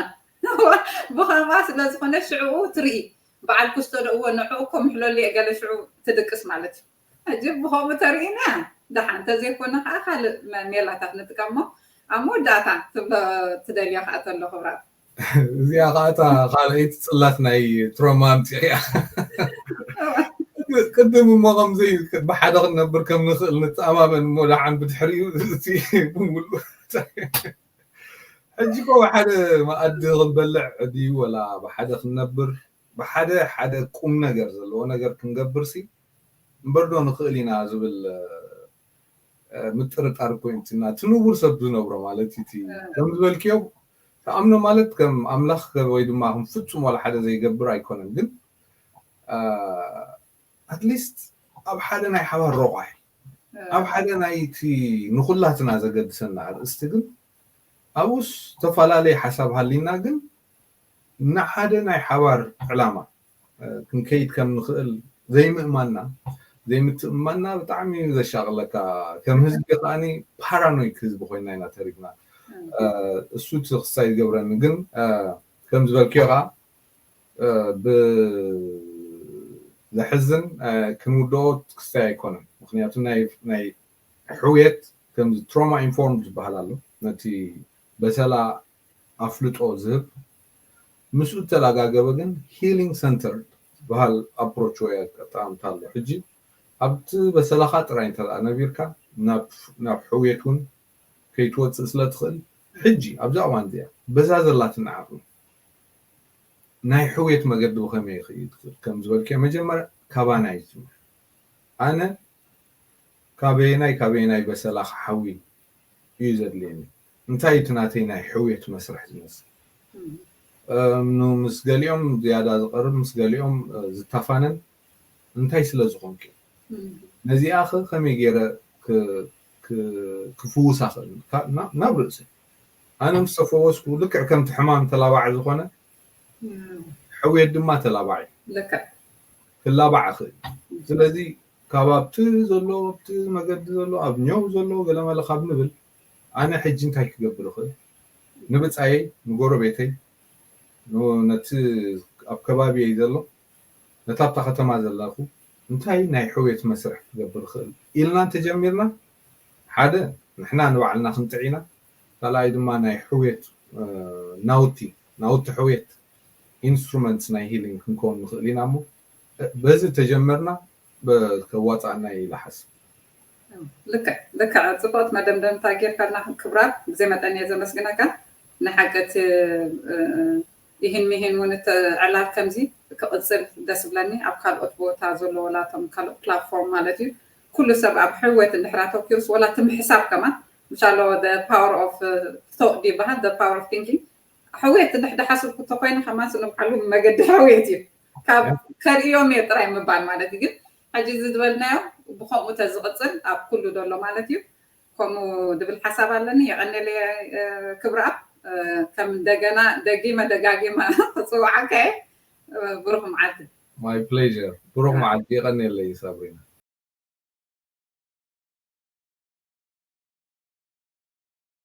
ብኸምኣ ስለ ዝኾነ ሽዕኡ ትርኢ በዓል ክስቶ ደእዎ ንዕኡ እኮ ምሕለሉ እየ ገለ ሽዑ ትድቅስ ማለት እዩ ሕጂ ብኸምኡ ተርእና ደሓን እንተዘይኮነ ከዓ ካልእ ሜላታት ንጥቀሞ ኣብ መወዳእታ ትብሎ ትደልዮ ከዓ ተሎ ክብራት እዚኣ ከዓ እታ ካልኣይቲ ፅላት ናይ ትሮማ ኣምፂእያ ቅድም እሞ ከምዘይ ብሓደ ክንነብር ከም ንኽእል ንተኣማመን እሞ ደሓን ብድሕሪኡ እቲ ብምሉእ ሕጂ ኮ ሓደ መኣዲ ክንበልዕ ድዩ ወላ ብሓደ ክንነብር ብሓደ ሓደ ቁም ነገር ዘለዎ ነገር ክንገብር ሲ እምበርዶ ንኽእል ኢና ዝብል ምጥርጣር ኮይንትና እቲ ንቡር ሰብ ዝነብሮ ማለት እቲ ከም ዝበልክዮ ተኣምኖ ማለት ከም ኣምላኽ ወይ ድማ ከም ፍጹም ዋላ ሓደ ዘይገብር ኣይኮነን ግን ኣትሊስት ኣብ ሓደ ናይ ሓባር ረቋሒ ኣብ ሓደ ናይቲ ንኩላትና ዘገድሰና ኣርእስቲ ግን ኣብኡስ ዝተፈላለየ ሓሳብ ሃሊና ግን ንሓደ ናይ ሓባር ዕላማ ክንከይድ ከም ንኽእል ዘይምእማንና ዘይምትእምማንና ብጣዕሚ እዩ ዘሻቕለካ ከም ህዝቢ ከዓኒ ፓራኖይክ ህዝቢ ኮይና ኢና ተሪፍና እሱ እቲ ክሳይ ዝገብረኒ ግን ከም ዝበልክዮ ከዓ ብዘሕዝን ክንውድኦ ክሳይ ኣይኮነን ምክንያቱ ናይ ሕውየት ከምዚ ትሮማ ኢንፎርም ዝበሃል ኣሎ ነቲ በሰላ ኣፍልጦ ዝህብ ምስኡ እተላጋገበ ግን ሂሊንግ ሰንተር ዝበሃል ኣፕሮች ወይ ኣጠቃምታ ኣሎ ሕጂ ኣብቲ በሰላኻ ጥራይ እንተ ነቢርካ ናብ ሕውየት እውን ከይትወፅእ ስለ ትኽእል ሕጂ ኣብዛ እዋን እዚኣ በዛ ዘላትና ዓቕሚ ናይ ሕውየት መገዲ ብኸመይ ይኽእል ትኽእል ከም ዝበልክዮ መጀመርያ ካባና ይጅምር ኣነ ካበየናይ ካበየናይ በሰላ ክሓዊ እዩ ዘድልየኒ እንታይ እቲ ናተይ ናይ ሕውየት መስርሕ ዝመስል እምኑ ምስ ገሊኦም ዝያዳ ዝቐርብ ምስ ገሊኦም ዝተፋነን እንታይ ስለ ዝኾንክ ነዚኣ ከ ከመይ ገይረ ክፍውሳ ክእል ናብ ርእሲ ኣነ ምስ ተፈወስኩ ልክዕ ከምቲ ሕማም ተላባዕ ዝኾነ ሕውየት ድማ ተላባዕ እዩ ክላባዕ ይኽእል። ስለዚ ካብ ኣብቲ ዘሎ ኣብቲ መገዲ ዘሎ ኣብ ኛው ዘሎ ገለመለ ካብ ንብል ኣነ ሕጂ እንታይ ክገብር ይኽእል? ንብፃየይ ንጎረቤተይ ነቲ ኣብ ከባቢየይ ዘሎ ነታ ኣብታ ከተማ ዘለኹ እንታይ ናይ ሕውየት መስርሕ ክገብር ይኽእል ኢልና እንተጀሚርና ሓደ ንሕና ንባዕልና ክንጥዕ ኢና። ካልኣይ ድማ ናይ ሕውየት ናውቲ ናውቲ ሕውየት ኢንስትሩመንትስ ናይ ሂሊንግ ክንከውን ንኽእል ኢና እሞ በዚ ተጀመርና ከዋፃእና ኢለ ሓስብ። ልክዕ ልክዕ ፅቡቕት መደምደምታ ጌርካልና ክብራት ብዘይ መጠን እየ ዘመስግነካ። ንሓቂ እቲ ይህን ሚህን እውን እቲ ዕላል ከምዚ ክቕፅል ደስ ብለኒ ኣብ ካልኦት ቦታ ዘሎ ወላቶም ካልኦት ፕላትፎርም ማለት እዩ ኩሉ ሰብ ኣብ ሕወት እንድሕር ኣተኪሩስ ወላ እቲ ምሕሳብ ከማን ምሻሎ power of thought ይበሃል power of thinking ሕውየት እንድሕር ሓስብኩ እንተኮይነ ከማን ስለ ባዕሉ መገዲ ሕውየት እዩ ካብ ከርእዮም እየ ጥራይ ምባል ማለት እዩ ግን ሕጂ እዚ ዝበልናዮ ብከምኡ ተዝቕፅል ኣብ ኩሉ ደሎ ማለት እዩ ከምኡ ድብል ሓሳብ ኣለኒ የቐኔለ ክብርኣብ ከም እንደገና ደጊመ ደጋጊመ ክፅውዓካ እየ ብሩክ መዓልቲ my pleasure ብሩክ መዓልቲ የቐኔለይ ሳብሪና